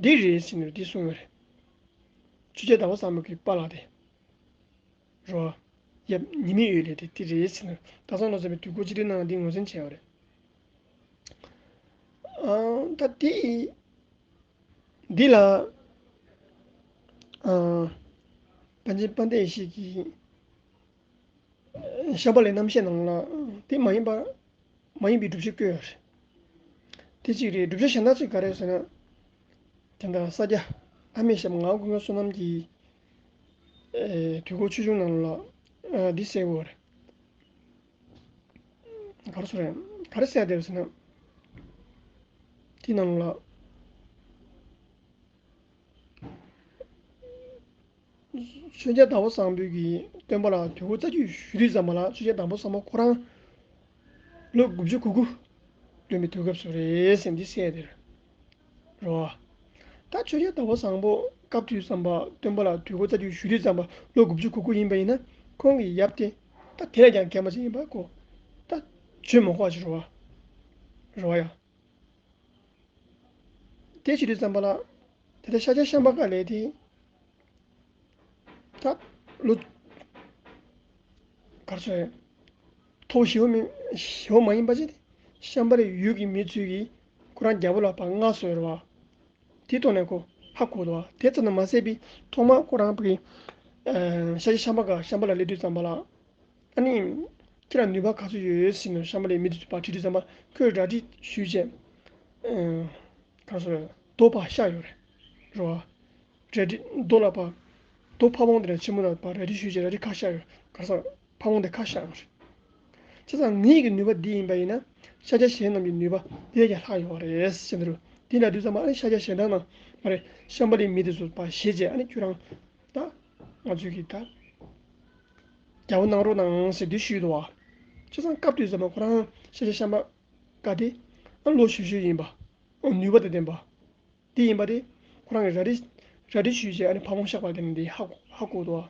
འདི་རེད་ཟེར་ནས་འདི་གསུངས་ཡོད་རེད། ཆོས་རྒྱལ་ཟླ་བ་བཟང་པོ་གི་པཱ་ལགས་དེ། རོ། ཡབ་ཉི་མའི་འོད་ལས་དེ་འདི་རེད་ཟེར་ནས་སྟག་ཚང་ལོ་ཙཱ་བའི་དུས་འཁོར་སྤྱི་དོན་ནང་འདི་ངོས་འཛིན་བྱས་ཡོད་རེད། ཨ། ད་དེ། འདི་ལ། ཨ། པཎ་ཆེན་དཔལ་ལྡན་ཡེ་ཤེས་ཀྱིས། ཤམྦྷ་ལའི་རྣམ་བཤད་ནང་ལ་དེ་མ་ཡིན་པ། མ་ཡིན་པའི་སྒྲུབ་བྱེད་བཀོད་ཡོད་རེད། དེ་གཅིག་རེད། སྒྲུབ་བྱེད་གཞན་དག་ཅིག་ག་རེ་ཟེར་ན། དེ་འདྲ་ས་སྐྱ་ཨ་མེས་ཞབས་ངག་དབང་ཀུན་དགའ་བསོད་ནམས་ཀྱི། ཨེ། དུས་འཁོར་ཆོས་འབྱུང་ནང་ལ། ཨ། འདི་གསལ་པོ་རེད། ག་རེ་ཟེར་རེད། ག་རེ་གསལ་བསྡད་ཟེར་ན། དེ་ནང་ལ། ཆོས་རྒྱལ་དྭགས་པོ་བཟང་པོ་གི་སྟོན་པ་ལ་དུས་འཁོར་རྩ་རྒྱུད་ཞུ་དུས་ཙམ་པ་ལ་ཆོས་རྒྱལ་དྭགས་པོ་བཟང་པོ་ཁོ་རང་ལོ་དགུ་བཅུ་གོ་དགུ་སྟོན་པའི་དུས་སྐབས་སུ་རེད་ཟེར་འདི་གསལ་དེར་རོ། ད་ཆོས་རྒྱལ་དྭགས་པོ་བཟང་པོ་སྐབས་དུས་ཙམ་པ་སྟོན་པ་ལ་དུས་འཁོར་རྩ་རྒྱུད་ཞུ་དུས་ཙམ་པ་ལོ་དགུ་བཅུ་གོ་དགུ་ཡིན་པ་ཡིན་ན་ཁོང་གི་ཡབ་དེ་ད་དེ་ལས་ཀྱང་རྒན་པ་ཞིག་ཡིན་པ་ཁོ་ད་བརྗོད་མི་དགོས་པ་ཞིག་རེད་བ། རེད་བ་ཡ། དེ་བྱེད་དུས་ཙམ་པ་ལ། དེ་ལྟར་ཤཱཀྱ་ཤམྦྷ་ཀ་ལས་དེ། ད། ལོ། གར་སོང་། ཐོག་ཞེ་པོ་མི། ཞེ་པོ་མ་ཡིན་པ་ཅིག་ཤམྦྷ་ལའི་ཡུལ་གྱི་མི་ཚོས་ཀྱིས་ཁོ་རང་རྒྱལ་པོ་ལ་ཕར་མངགས་སོང་རེད་བ། དེ་ཐོག་ནས་ཁོ་ཧ་གོ་འདུག་བ། དེ་ཙམ་དུ་མ་ཟད་པའི་ཐོག་མར་ཁོ་རང་གི། ཨ། ཤཱཀྱ་ཤམྦྷ་ཀ་ཤམྦྷ་ལ་སླེབས་དུས་ཙམ་པ་ལ། ཨ་ནི། ཁྱེད་ལ་ནུས་པ་ག་ཚོད་ཡོད་ཟེར་ནས་ཤམྦྷ་ལའི་མི་དེ་ཚོ་ཕར་དྲིས་དུས་ཙམ་པ་ཁོས་རལ་གྲི་གཞུས་བྱས། ཨ། ག་རེ་ཟེར། རྡོ་ཕར་བཤགས་ཡོད་རེད། རེད་བ། རལ་གྲི་རྡོ་ལ་ཕར། རྡོ་ཕ་བོང་དེ་ལ་ཆེན་མོ་ལ་ཕར་རལ་གྲི་གཞུས་བྱས་རལ་གྲི་ཁ་བཤགས་ཡོད། ག་རེ་ཟེར། ཕ་བོང་དེ་ཁ་བཤགས་ཡོད་རེད། བྱས་ཙང་ངེད་ཀྱི་ནུས་པ་འདི་ཡིན་པ་ཡིན་ན་ཤཱཀྱ་གཞན་རྣམས་ཀྱི་ནུས་པ་འདི་ལས་ཀྱང་ལྷག་ཡོད་རེད་ཟེར་འདུག་འདི་ལབ་དུས་ཙམ་པ་ཨ་ནི་ཤཱཀྱ་གཞན་དག་རྣམས་མ་རེད་ཤམྦྷ་ལའི་མི་དེ་ཚོ་ཕར་ཞེད་བྱས་ཨ་ནི་ཁྱོད་རང་ད་ང་ཚོས་ཀྱི་ད་རྒྱལ་པོ་གནང་རོགས་གནང་ཟེར་འདི་ཞུས་འདུག་བ། བྱས་ཙང་སྐབས་དུས་ཙམ་པ་ཁོ་རང་ཤཱཀྱ་ཤམྦྷ་ཀ་དེ་ཨ་ལོ་གཞོན་གཞོན་ཡིན་པ། ཨ་ནུས་པ་དང་ལྡན་པ། འདི་ཡིན་པ་རེད། ཁོ་རང་གིས་རལ་གྲི་རལ་གྲི་གཞུས་བྱས་ཨ་ནི་ཕ་བོང་བཤགས་པ་དེ་ནི་འདི་ཧ་གོ་ཧ་གོ་འདུག་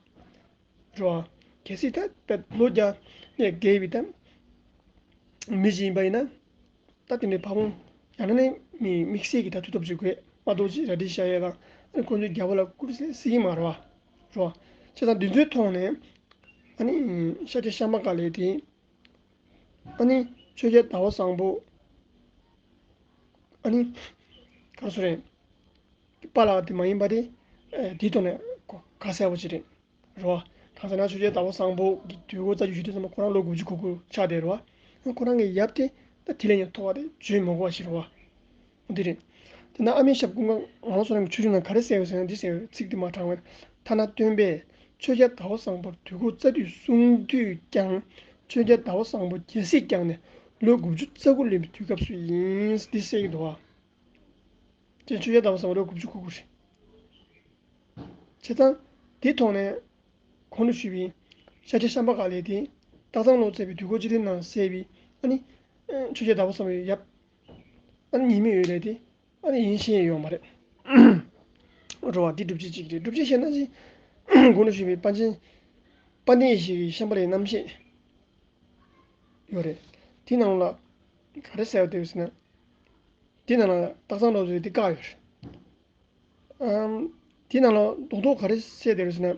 བ། རེད་བ། གལ་སྲིད་ད་ད་ལོ་བརྒྱ་ནས་བརྒལ་བའི་ད་མི་ཞིག་ཡིན་པ་ཡིན་ན། ད་དེ་འདྲའི་ཕ་བོང་ཡང་ན་ནི་མི་དམིགས་བསལ་གྱི་ད་མཐུ་སྟོབས་ཅིག་དགོས་མ་གཏོགས་ཅིག་རལ་གྲི་བཤགས་ཡས་དང་ཨ་ནི་ཁོང་ཚོའི་རྒྱལ་པོ་ལ་བཀུར་སྲིད་སྲིད་ཀྱི་མ་རེད་བ། རེད་བ། བྱས་ཙང་འདི་ཚོའི་ཐོག་ནས་ཨ་ནི་ཤཱཀྱ་ཤམྦྷ་ཀ་ལས་དེ། ཨ་ནི་ཆོས་རྒྱལ་ཟླ་བ་བཟང་པོ། ཨ་ནི། ག་རེ་ཟེར་རེད། པཱ་ལགས་དེ་མ་ཡིན་པ་དེ། ཨེ། དེའི་ཐོག་ནས་གོ་ཁ་གསལ་པོ་ཅིག་རེད། རེད་བ། གང་ཟེར་ན་ཆོས་རྒྱལ་ཟླ་བ་བཟང་པོ་གི་དུས་འཁོར་རྩ་རྒྱུད་ཞུ་དུས་ཙམ་པ་ཁོ་རང་ལོ་དགུ་བཅུ་གོ་དགུ་ཆགས་བསྡད་རེད་བ། ཁོ་རང་གི་ཡབ་དེ་ད་དེ་ལས་ཡང་མཐོ་བ་དེ་བརྗོད་མི་དགོས་པ་ཞིག་རེད་བ། འདི་རེད། དེ་ན་ཨ་མྱེས་ཞབས་ཀུན་དགའ་ངག་དབང་བསོད་ནམས་ཆོས་འབྱུང་ནང་ག་རེ་གསལ་ཡོད་ཟེར་ན་འདི་གསལ་ཡོད། ཚིག་འདི་མ་དྲངས་པར། ཐ་ན་སྟོན་པས་ཆོས་རྒྱལ་ཟླ་བ་བཟང་པོར་དུས་འཁོར་རྩ་རྒྱུད་གསུང་དུས་ཀྱང་། ཆོས་རྒྱལ་ཟླ་བ་བཟང་པོ་རྒྱལ་སྲིད་བསྐྱངས་ནས་ལོ་དགུ་བཅུ་རྩ་དགུ་ལོན་པའི་དུས་སྐབས་སུ་ཡིན། འདི་གསལ་གྱི་འདུག་བ། ཅེས་ཆོས་རྒྱལ་ཟླ་བ་བཟང་པོ་ལོ་དགུ་བཅུ་གོ་དགུ་རེད། བྱས་ཙང་དེའི་ཐོག་ནས་གོང་དུ་ཞུས་པའི་ཤཱཀྱ་ཤམྦྷ་ཀ་ལའི་དེ་སྟག་ཚང་ལོ་ཙཱ་བའི་དུས་འཁོར་སྤྱི་དོན་ནང་གསལ་བའི་ཨ་ནི་ཆོས་རྒྱལ་ཟླ་བ་བསམ་ཡབ་ཨ་ནི་ཉི་མའི་འོད་ལས་དེ་ཨ་ནི་ཡིན་ཤེས་ཡོད་མ་རེད། རེད་བ། འདི་སྒྲུབ་བྱེད་གཅིག་རེད། སྒྲུབ་བྱེད་བཤད་ན་ཅི་གོང་དུ་ཞུས་པའི་པཎ་ཆེན་དཔལ་ལྡན་ཡེ་ཤེས་ཀྱི་ཤམྦྷ་ལའི་རྣམ་བཤད་ཡོད་རེད། དེའི་ནང་ལ་ག་རེ་གསལ་བ་འདུག་ཟེར་ན། དེའི་ནང་ལ་སྟག་ཚང་ལོ་ཙཱ་དེ་བཀག་ཡོད་རེད། ཨམ། དེའི་ནང་ལ་རྡོག་རྡོག་ག་རེ་གསལ་བསྡད་རེད་ཟེར་ན།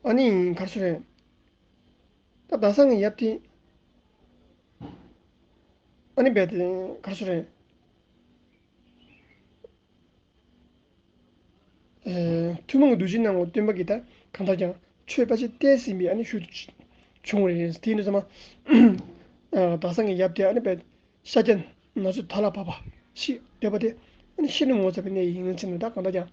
ཨ་ནི་ག་རེ་ཟེར་རེད། ད་ཟླ་བཟང་གི་ཡབ་དེ་ཨ་ནི་རྦད་དེ་ག་རེ་ཟེར་རེད། ཨེ། ཐུན་མོང་གི་འདུ་བྱེད་སྣང་ངོར་སྟོན་པ་གིས་ད་གང་ལྟར་ཀྱང་ཆོས་ཕལ་ཆེར་བསྟན་ཟིན་པའི་ཨ་ནི་ཤུལ་དུ་བྱུང་བ་རེད། དེ་ཡིན་དུས་ཙམ་པ། ཨ། ཟླ་བཟང་གི་ཡབ་དེ་ཨ་ནི་རྦད་ཤཱཀྱ་ན་ཚོད་དར་ལ་བབ་པ་ཞིག་འདོད་པ་དེ་ཨ་ནི་ཤིན་ཏུ་ངོ་མཚར་བའི་གནས་ཡིན་ཟེར་ནས། ད་གང་ལྟར་ཀྱང་།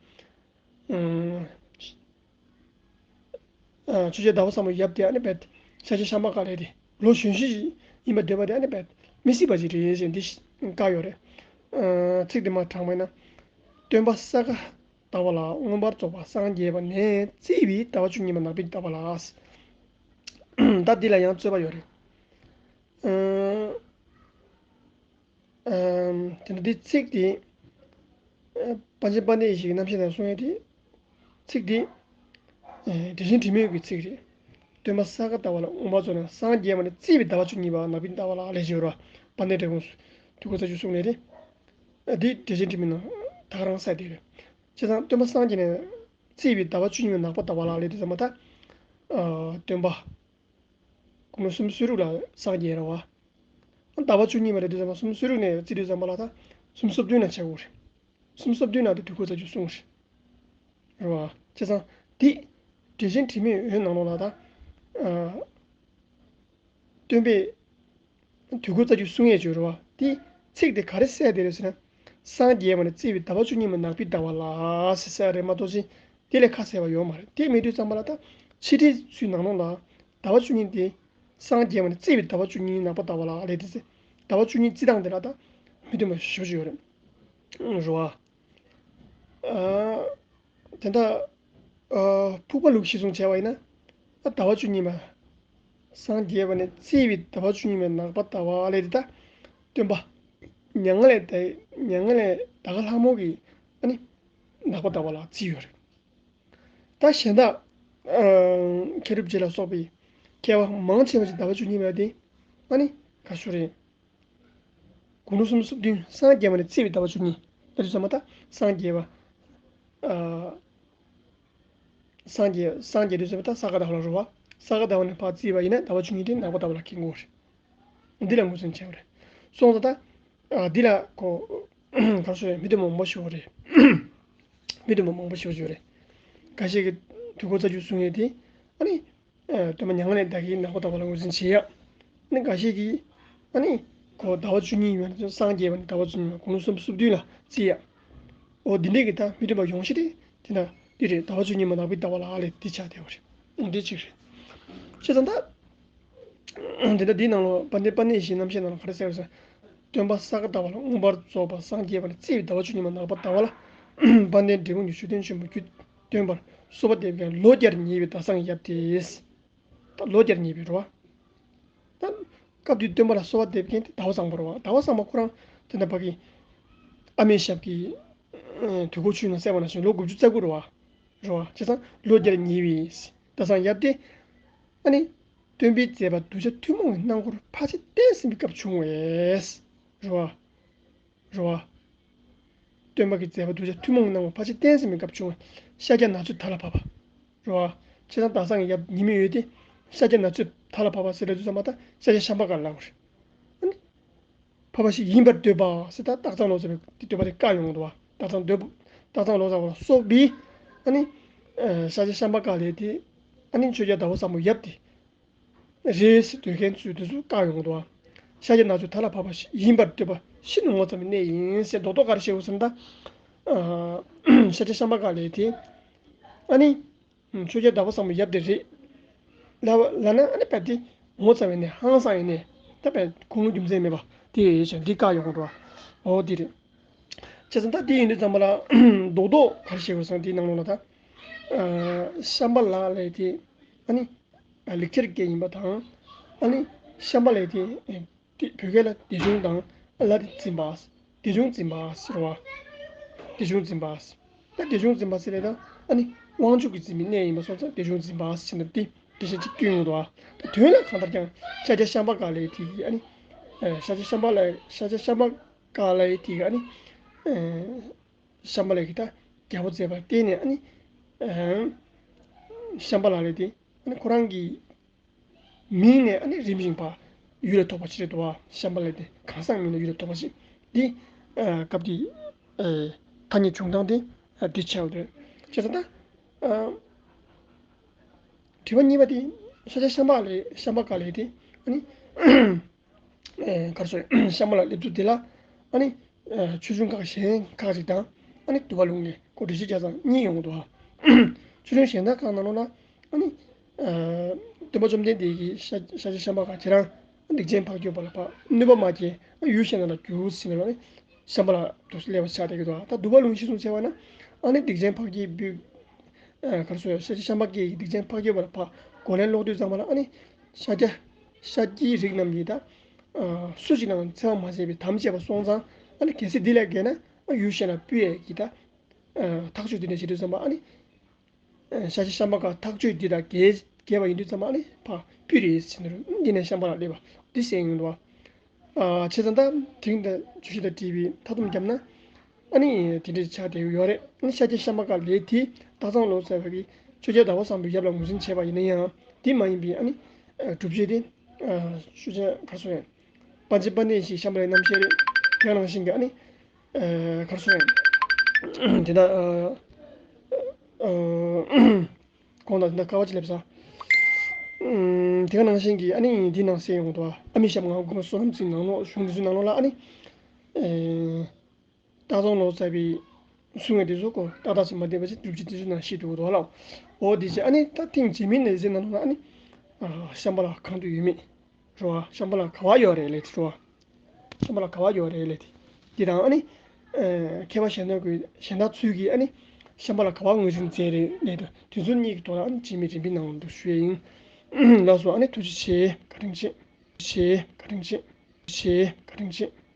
ཨ། ཆོས་རྒྱལ་ཟླ་བ་བསམ་ཡབ་དེ་ཨ་ནི་རྦད་ཤཱཀྱ་ཤམྦྷ་ཀ་ལའི་དེ་ལོ་གཞོན་ཤོས་ཤིག་ཡིན་པ་འདོད་པ་དེ་ཨ་ནི་རྦད་མི་སྲིད་པ་ཅིག་རེད་ཅེས་འདི་བཀག་ཡོད་རེད། ཨ། ཚིག་དེ་མར་དྲངས་པ་ཡིན་ན། སྟོན་པ་ས་ག་ཟླ་བ་ལ་མངོན་པར་རྫོགས་པར་སངས་རྒྱས་པ་ནས་བརྩིས་པའི་ཟླ་བ་བཅུ་གཉིས་པ་ནག་པོའི་ཟླ་བ་ལ། ད་འདི་ལ་ཡང་རྩོད་པ་ཡོད་རེད། ཨ། ཨམ། དེ་ནས་འདི་ཚིག་དེ། ཨ། པཎ་ཆེན་དཔལ་ལྡན་ཡེ་ཤེས་ཀྱི་རྣམ་བཤད་ནང་གསུངས་ཡོད་དེ། ཚིག་དེ། ཨ། འགྲེལ་ཆེན་དྲི་མེད་ཀྱི་ཚིག་རེད། སྟོན་པ་ས་ག་ཟླ་བ་ལ་མངོན་པར་རྫོགས་ནས་སངས་རྒྱས་པ་ནས་བརྩིས་པའི་ཟླ་བ་བཅུ་གཉིས་པ་ནག་པོའི་ཟླ་བ་ལ་ལས་བྱེད་རོ། དཔལ་ལྡན་འབྲས་སྤུངས་སུ་དུས་འཁོར་རྩ་རྒྱུད་གསུངས་ནས་རེད། ཨ། འདི་འགྲེལ་ཆེན་དྲི་མེད་ནང་ད་ག་རང་གསལ་བསྡད་རེད། བྱས་ཙང་སྟོན་པ་སངས་རྒྱས་ནས་བརྩིས་པའི་ཟླ་བ་བཅུ་གཉིས་པའི་ནག་པོ་ཟླ་བ་ལ་ལས་དུས་ཙམ་པ་ད། ཨ། སྟོན་པ། དགུང་ལོ་སུམ་ཅུ་སོ་དྲུག་ལ་སངས་རྒྱས་རེད་བ། ཟླ་བ་བཅུ་གཉིས་པ་རེད་དུས་ཙམ་པ་སུམ་ཅུ་སོ་དྲུག་ནས་བརྩིས་དུས་ཙམ་པ་ལ་ད་སུམ་ཅུ་སོ་བདུན་ལ་ཆགས་ཡོད་རེད། སུམ་ཅུ་སོ་བདུན་ལ་ད་དུས་འཁོར་རྩ་རྒྱུད་གསུངས་རེད། རེད་བ། བྱས་ཙང་འདི་འགྲེལ་ཆེན་དྲི་མེད་འོད་ནང་ལོགས་ལ་ད། ཨ། སྟོན་པས་དུས་འཁོར་རྩ་རྒྱུད་གསུང་ཡས་བརྗོད་རེད་བ། དེ་ཚིག་དེ་ག་རེ་གསལ་བསྡད་རེད་ཟེར་ན། སངས་རྒྱས་པ་ནས་བརྩིས་པའི་ཟླ་བ་བཅུ་གཉིས་པ་ནག་པོའི་ཟླ་བ་ལ་ཟེར་གསལ་རེད་མ་གཏོགས་ཅི། དེ་ལས་ཁ་གསལ་བ་ཡོད་མ་རེད། དེ་མེད་དུས་ཙམ་པ་ལ་ད་ཕྱི་དྲིལ་ཚུའི་ནང་ལོགས་ལ་ཟླ་བ་བཅུ་གཉིས་དེ་སངས་རྒྱས་པ་ནས་བརྩིས་པའི་ཟླ་བ་བཅུ་གཉིས་ནག་པོ་ཟླ་བ་ལ་ལས་དེ་ཚེ་ཟླ་བ་བཅུ་གཉིས་བརྩི་སྟངས་དེ་ལ་ད་མི་མཐུན་པ་ཞེ་པོ་ཅིག་ཡོད་རེད། རེད་བ། ཨ། དེ་འདྲ། ཨ། ཕུག་པ་ལུགས་གཞིར་བཟུང་བྱས་པ་ཡིན་ན། ཨ། ཟླ་བ་བཅུ་གཉིས་པ། སངས་རྒྱས་པ་ནས་བརྩིས་པའི་ཟླ་བ་བཅུ་གཉིས་པའི་ནག་པོ་ཟླ་བ་ལས་དེ་ད། སྟོན་པ། མྱ་ངན་ལས་འདས། མྱ་ངན་ལས་འདའ་ཁ་ལྷ་མོ་གི་ཨ་ནི་ནག་པོ་ཟླ་བ་ལ་བརྩིས་ཡོད་རེད། ད་གཞན་དག་ཨ། མཁས་གྲུབ་རྗེ་ལ་སོགས་པའི་མཁས་པ་མང་ཆེ་བ་ཞིག་ཟླ་བ་བཅུ་གཉིས་པ་དེ་ཨ་ནི་ག་ཚོད་རེད། དགུང་ལོ་སུམ་ཅུ་སོ་བདུན་སངས་རྒྱས་པ་ནས་བརྩིས་པའི་ཟླ་བ་བཅུ་གཉིས། ད་དུས་ཙམ་པ་ད་སངས་རྒྱས་པ། ཨ། སངས་རྒྱས། སངས་རྒྱས་དུས་ཙམ་པ་ད་ས་ག་ཟླ་བ་ལ་རེད་བ། ས་ག་ཟླ་བ་ནས་ཕར་བརྩིས་པ་ཡིན་ན་ཟླ་བ་བཅུ་གཉིས་དེ་ནག་པོ་ཟླ་བ་ལ་འཁེལ་གྱི་ཡོད་རེད། འདི་ལ་ངོས་འཛིན་བྱས་པ་རེད། སོང་ཙང་ད། ཨ། འདི་ལ་གོ། ག་རེ་ཟེར། མི་མཐུན་པ་མང་པོ་ཞིག་ཡོད་རེད། མི་མཐུན་པ་མང་པོ་ཞིག་ཡོད་རེད། འགའ་ཤས་ཀྱིས་དུས་འཁོར་རྩ་རྒྱུད་གསུང་ཡས་དེ། ཨ་ནི། ཨ། སྟོན་པ་མྱ་ངན་ལས་འདའ་ཁའི་ནག་པོ་ཟླ་བ་ལ་ངོས་འཛིན་བྱེད་ཡ། ཨ་ནི་འགའ་ཤས་ཀྱིས། ཨ་ནི། གོ། ཟླ་བ་བཅུ་གཉིས་ཡོད་ན་སངས་རྒྱས་པ་ནི་ཟླ་བ་བཅུ་གཉིས་པ་དགུང་ལོ་སུམ་ཅུ་སོ་བདུན་ལ་བརྩི་ཡ། འོ་འདི་འདྲས་ཀྱི་ད་མི་མཐུན་པ་ཡོང་གཞི་དེ། དེ་ན་འདི་རེད། ཟླ་བ་བཅུ་གཉིས་པ་ནག་པོའི་ཟླ་བ་ལ་ལས་འདི་ཆགས་བསྡད་པ་རེད། འོ་འདི་གཅིག་རེད། བྱས་ཙང་ད། དེ་ལྟར་འདིའི་ནང་ལ་དཔལ་ལྡན་དཔལ་ལྡན་ཡེ་ཤེས་རྣམ་བཤད་ནང་ལ་ག་རེ་གསལ་བ་ཟེར། སྟོན་པ་ས་ག་ཟླ་བ་ལ་མངོན་པར་རྫོགས་པར་སངས་རྒྱས་པ་ནས་བརྩིས་པའི་ཟླ་བ་བཅུ་གཉིས་པ་ནག་པོ་ཟླ་བ་ལ། དཔལ་ལྡན་འབྲས་སྤུངས་ཀྱི་མཆོད་རྟེན་ཆེན་པོ་རྒྱུད་སྟོན་པར་གསོལ་བ་འདེབས་མཁན་ལོ་བརྒྱར་ཉེ་བའི་ཟླ་བཟང་ཡབ་དེས། ད་ལོ་བརྒྱར་ཉེ་བའི་རེད་བ། ད་སྐབས་དེའི་སྟོན་པ་ལ་གསོལ་བ་འདེབས་མཁན་དེ་ཟླ་བ་བཟང་པོ་རེད་བ། ཟླ་བ་བཟང་པོ་ཁོ་རང་དེ་འདྲ་ཕ་གི་ཨ་མའི་ཞབས་ཀྱི་དུས་འཁོར་ཆོས་ནང་གསལ་བ་ནང་བཞིན་ལོ་དགུ་བཅུ་རྩ་དགུ་རེད་བ། རེད་བ། བྱས་ཙང་ལོ་བརྒྱར་ཉེ་བའི་ཟླ་བཟང་ཡབ་དེ། ཨ་ནི། སྟོན་པའི་མཛད་པ་གདུལ་བྱ་ཐུན་མོང་གི་སྣང་ངོར་ཕལ་ཆེར་བསྟན་ཟིན་པའི་སྐབས་བྱུང་བས། རེད་བ། རེད་བ། སྟོན་པ་གི་མཛད་པ་གདུལ་བྱ་ཐུན་མོང་གི་སྣང་ངོར་ཕལ་ཆེར་བསྟན་ཟིན་པའི་སྐབས་བྱུང་བས་ཤཱཀྱ་ན་ཚོད་དར་ལ་བབ་པ། རེད་བ། བྱས་ཙང་ཟླ་བཟང་གི་ཡབ་ཉི་མའི་འོད་དེ་ཤཱཀྱ་ན་ཚོད་དར་ལ་བབ་པ་ཟེར་ལབ་དུས་ཙམ་པ་ད་ཤཱཀྱ་ཤམྦྷ་ཀ་ལ་ལབ་དགོས་རེད། ཨ་ནི། འཕགས་པ་ཞིག་ཡིན་པར་འདོད་པ་ཟེར། ད་སྟག་ཚང་ལོ་ཙཱ་བའི་འདོད་པ་དེ་བཀག་ཡོང་གི་འདུག་བ། སྟག་ཚང་འདོད། སྟག་ཚང་ལོ་ཙཱ་བ་ལ་སོགས་པའི་ཨ་ནི། ཨ། ཤཱཀྱ་ཤམྦྷ་ཀ་ལའི་དེ་ཨ་ནི་ཆོས་རྒྱལ་ཟླ་བ་བཟང་པོ་ཡབ་དེ་རེད་ཟེར་འདོད་མཁན་ཚོས་དེ་ཚོ་བཀག་ཡོང་གི་འདུག་བ། ཤཱཀྱ་ན་ཚོད་དར་ལ་བབ་པ་ཞིག་ཡིན་པར་འདོད་པ་ཤིན་ཏུ་ངོ་མཚར་བའི་གནས་ཡིན་ཟེར་རྡོག་རྡོག་ག་རེ་བཤད་དགོས་ཟེར་ན། ད་ཨ། ཤཱཀྱ་ཤམྦྷ་ཀ་ལའི་དེ་ཨ་ནི། ཆོས་རྒྱལ་ཟླ་བ་བཟང་པོ་ཡབ་དེ་རེད། ལབ་ལབ་ན་ཨ་ནི་རྦད་དེ་ངོ་མཚར་བའི་གནས། ཧང་སང་བའི་གནས། ད་རྦད་དགུང་ལོ་རྒྱུ་མཚན་མེད་པ་དེ་ཡོད་ཅིང་འདི་བཀག་ཡོང་གི་འདུག་བ། འོ་དེ་རེད། བྱས་ཙང་ད་དེ་ཡིན་དུས་ཙམ་པ་ལ་རྡོག་རྡོག་ག་རེ་བཤད་དགོས་སམ་དེའི་ནང་ལོགས་ལ་ད། ཨ་ཤམྦྷ་ལ་ལབ་དེ་ཨ་ནི་ལེགས་སྦྱར་སྐད་ཡིན་པ་དང་། ཨ་ནི་ཤམྦྷ་ལ་དེ་དེ་བོད་སྐད་ལ་དེ་བྱུང་དང་། ལ་དེ་འཛིན་པ། དེ་བྱུང་འཛིན་པ་ཟེར་བ། དེ་བྱུང་འཛིན་པ། ད་དེ་བྱུང་འཛིན་པ་ཟེར་ལེ་ད། ཨ་ནི་དབང་ཕྱུག་གིས་འཛིན་པའི་གནས་ཡིན་པ་སོང་ཙང་དེ་བྱུང་འཛིན་པ་ཟེར་ནས་དེ་དེ་བཞིན་གཅིག་བསྐྱོན་ཡོང་འདུག་བ། ད་དོན་ལ་གང་ལྟར་ཀྱང་ཤཱཀྱ་ཤམྦྷ་ཀ་ལའི་དེ་གི་ཨ་ནི། ཨ་ཤཱཀྱ་ཤམྦྷ་ལ་ཤཱཀྱ་ཤམྦྷ་ཀ་ལའི་དེ་གི་ཨ་ནི། ཨ་ཤམྦྷ་ལ་གིས་ད་རྒྱལ་པོ་མཛད་པར་བརྟེན་ནས་ཨ་ནི། ཨ་ཤམྦྷ་ལ་ལས་དེ་ཨ་ནི་ཁོ་རང་གི་མིང་ནས་ཨ་ནི་རིམ་བཞིན་པ་ཡུལ་ལ་ཐོགས་པ་ཞིག་རེད་འདུག་བ། ཤམྦྷ་ལ་དེ་གང་ཟག་མིང་ནས་ཡུལ་ལ་ཐོགས་པ་ཞིག་འདི། ཨ་སྐབས་དེ་ཨ་ཐ་སྙད་བྱུང་སྟངས་དེ་ཨ་འདི་ཆགས་ཡོད་རེད། བྱས་ཙང་ད་ཨ་དྲི་བ་གཉིས་པ་དེ་ཤཱཀྱ་ཤམྦྷ་ལ་ཤམྦྷ་ཀ་ལའི་དེ་ཨ་ནི། ཨེ་ག་རེ་ཟེར། ཤམྦྷ་ལ་སླེབས་ཚུལ་དེ་ལ་ཨ་ནི་ཨེ་ཆོས་འབྱུང་ཁག་གཞན་ཁག་ཅིག་དང་། ཨ་ནི་འདུལ་བ་ལུང་གི་སྐོར་འགྲེལ་བཤད་རྒྱག་སྟངས་གཉིས་ཡོང་གི་འདུག་ཨ། ཆོས་འབྱུང་གཞན་དག་ཁག་ནང་ལོགས་ན་ཨ་ནི་ཨེ་སྟོན་པ་བཅོམ་ལྡན་འདས་ཀྱིས་ཤཱ་ཤཱཀྱ་ཤམྦྷ་ཀ་ཁྱེད་རང་སྡིག་ཅན་ཕ་གི་བ་ལ་ཕ་གནོད་པ་མ་སྐྱེལ། ཡུལ་གཞན་དག་ལ་རྒྱུགས་ཟེར་ནས་ཨ་ནི་ཤམྦྷ་ལ་དུ་སླེབས་པ་ཆགས་བསྡད་ཀྱི་འདུག་ཨ། ད་འདུལ་བ་ལུང་གཞིར་བཟུང་བྱས་པ་ན་ཨ་ནི་སྡིག་ཅན་ཕ་གི་བུ་ཨེ་ག་རེ་ཟེར། ཤཱཀྱ་ཤམྦྷ་ཀ་གིས་སྡིག་ཅན་ཕ་གི་བ་ལ་ཕ་གོ་ལན་སློག་དུས་ཙམ་པ་ལ་ཨ་ནི་ཤཱཀྱ་ཤཱཀྱའི་རིགས་རྣམས་ཀྱིས་ད་ཨ་སུ་ཞིག་ལའང་འཚེ་བ་མ་བྱས་པའི་དམ་བཅས་པ་སོང་ཙང་། ཨ་ནི་གལ་སྲིད་འདི་ལས་འགལ་ན་ཨ་ཡུལ་གཞན་ལ་སྤོས་ཡས་ཀྱི་ད་ཨ་ཐག་གཅོད་འདི་འདྲ་བྱེད་དུས་ཙམ་པ་ཨ་ནི་ཨ་ཤཱཀྱ་ཤམྦྷ་ཀ་ཐག་གཅོད་འདི་དང་འགལ་འགལ་བ་ཡིན་དུས་ཙམ་པ་ཨ་ནི་ཕར་སྤོས་རེད་ཟེར་ནས་འདི་ནས་ཤམྦྷ་ལ་སླེབས་པ་འདི་གསན་ཡོང་འདུག་བ། ཨ་བྱས་ཙང་ད་དེ་རིང་ད་བརྗོད་གཞི་དང་འབྲེལ་བའི་མཐའ་སྡོམ་བརྒྱབ་ན། ཨ་ནི་དེ་འདྲའི་ཆགས་བསྡད་ཡོད་རེད། ཨ་ནི་ཤཱཀྱ་ཤམྦྷ་ཀ་ལའི་དེ་སྟག་ཚང་ལོ་ཙཱ་བ་གིས་ཆོས་རྒྱལ་ཟླ་བ་བཟང་པོའི་ཡབ་ལ་ངོས་འཛིན་བྱས་པ་ཡིན་ན་ཡང་། དེ་མ་ཡིན་པའི་ཨ་ནི་ཨ་སྒྲུབ་བྱེད་དེ་ཨ་ཤཱཀྱ་ག་རེ་ཟེར། པཎ་ཆེན་དཔལ་ལྡན་ཞེས་ཤམྦྷ་ལའི་རྣམ་བཤད་རེད། དེ་ནང་བཞིན་གྱི་ཨ་ནི་ཨ་ག་རེ་ཟེར། དེ་ད་ཨ་ཨ་གོང་དང་དེ་འདྲ་དཀའ་བ་ཅིག་སླེབས་ས། ཨུམ། དེ་ག་ནང་བཞིན་གྱི་ཨ་ནི་འདི་ནང་གསན་ཡོང་འདུག་ཨ། ཨ་མི་ཤམ་ང་དགུང་སོ་ནམ་ཚིག་ནང་ལོགས་གཞུང་འདི་ཚོའི་ནང་ལོགས་ལ་ཨ་ནི། ཨེ་སྟག་ཚང་ལོ་ཙཱ་བའི་གསུང་བའི་འདི་ཚོ་གོ་ཏག་ཏག་ཅིག་མ་བསྡད་པ་ཅིག་སྒྲུབ་བྱེད་འདི་ཚོའི་ནང་བཤད་འདུག་འདུག་ལ། འོ་འདི་བྱས་ཨ་ནི་ད་ཐེངས་རྗེས་མའི་ནང་གསན་ནང་ལོགས་ལ་ཨ་ནི། ཨ་ཤམྦྷ་ལ་གང་དུ་ཡོད་མེད། རོ། ཤམྦྷ་ལ་ག་བ་ཡོད་རེད་ལབ་དེ་རོ། ཤམྦྷ་ལ་ག་བ་ཡོད་རེད་ལབ་དེ། འདི་དང་ཨ་ནི། ཨ་མཁས་པ་གཞན་དག་གི་གཞན་དག་ཚོས་ཀྱིས་ཨ་ནི། ཤམྦྷ་ལ་ག་བ་ངོས་འཛིན་མཛད་རེད་ལབ་དེ། དེ་ཚོ་གཉིས་ཀྱི་ཐོག་ལ་ཨ་ནི་རྗེས་མའི་རིམ་པའི་ནང་དུ་ཞུ་ཡས་ཡིན། ལགས་སོ། ཨ་ནི་ཐུགས་རྗེ་ཆེ། བཀའ་དྲིན་ཆེ། ཆེ། བཀའ་དྲིན་ཆེ། ཆེ། བཀའ་དྲིན་ཆེ།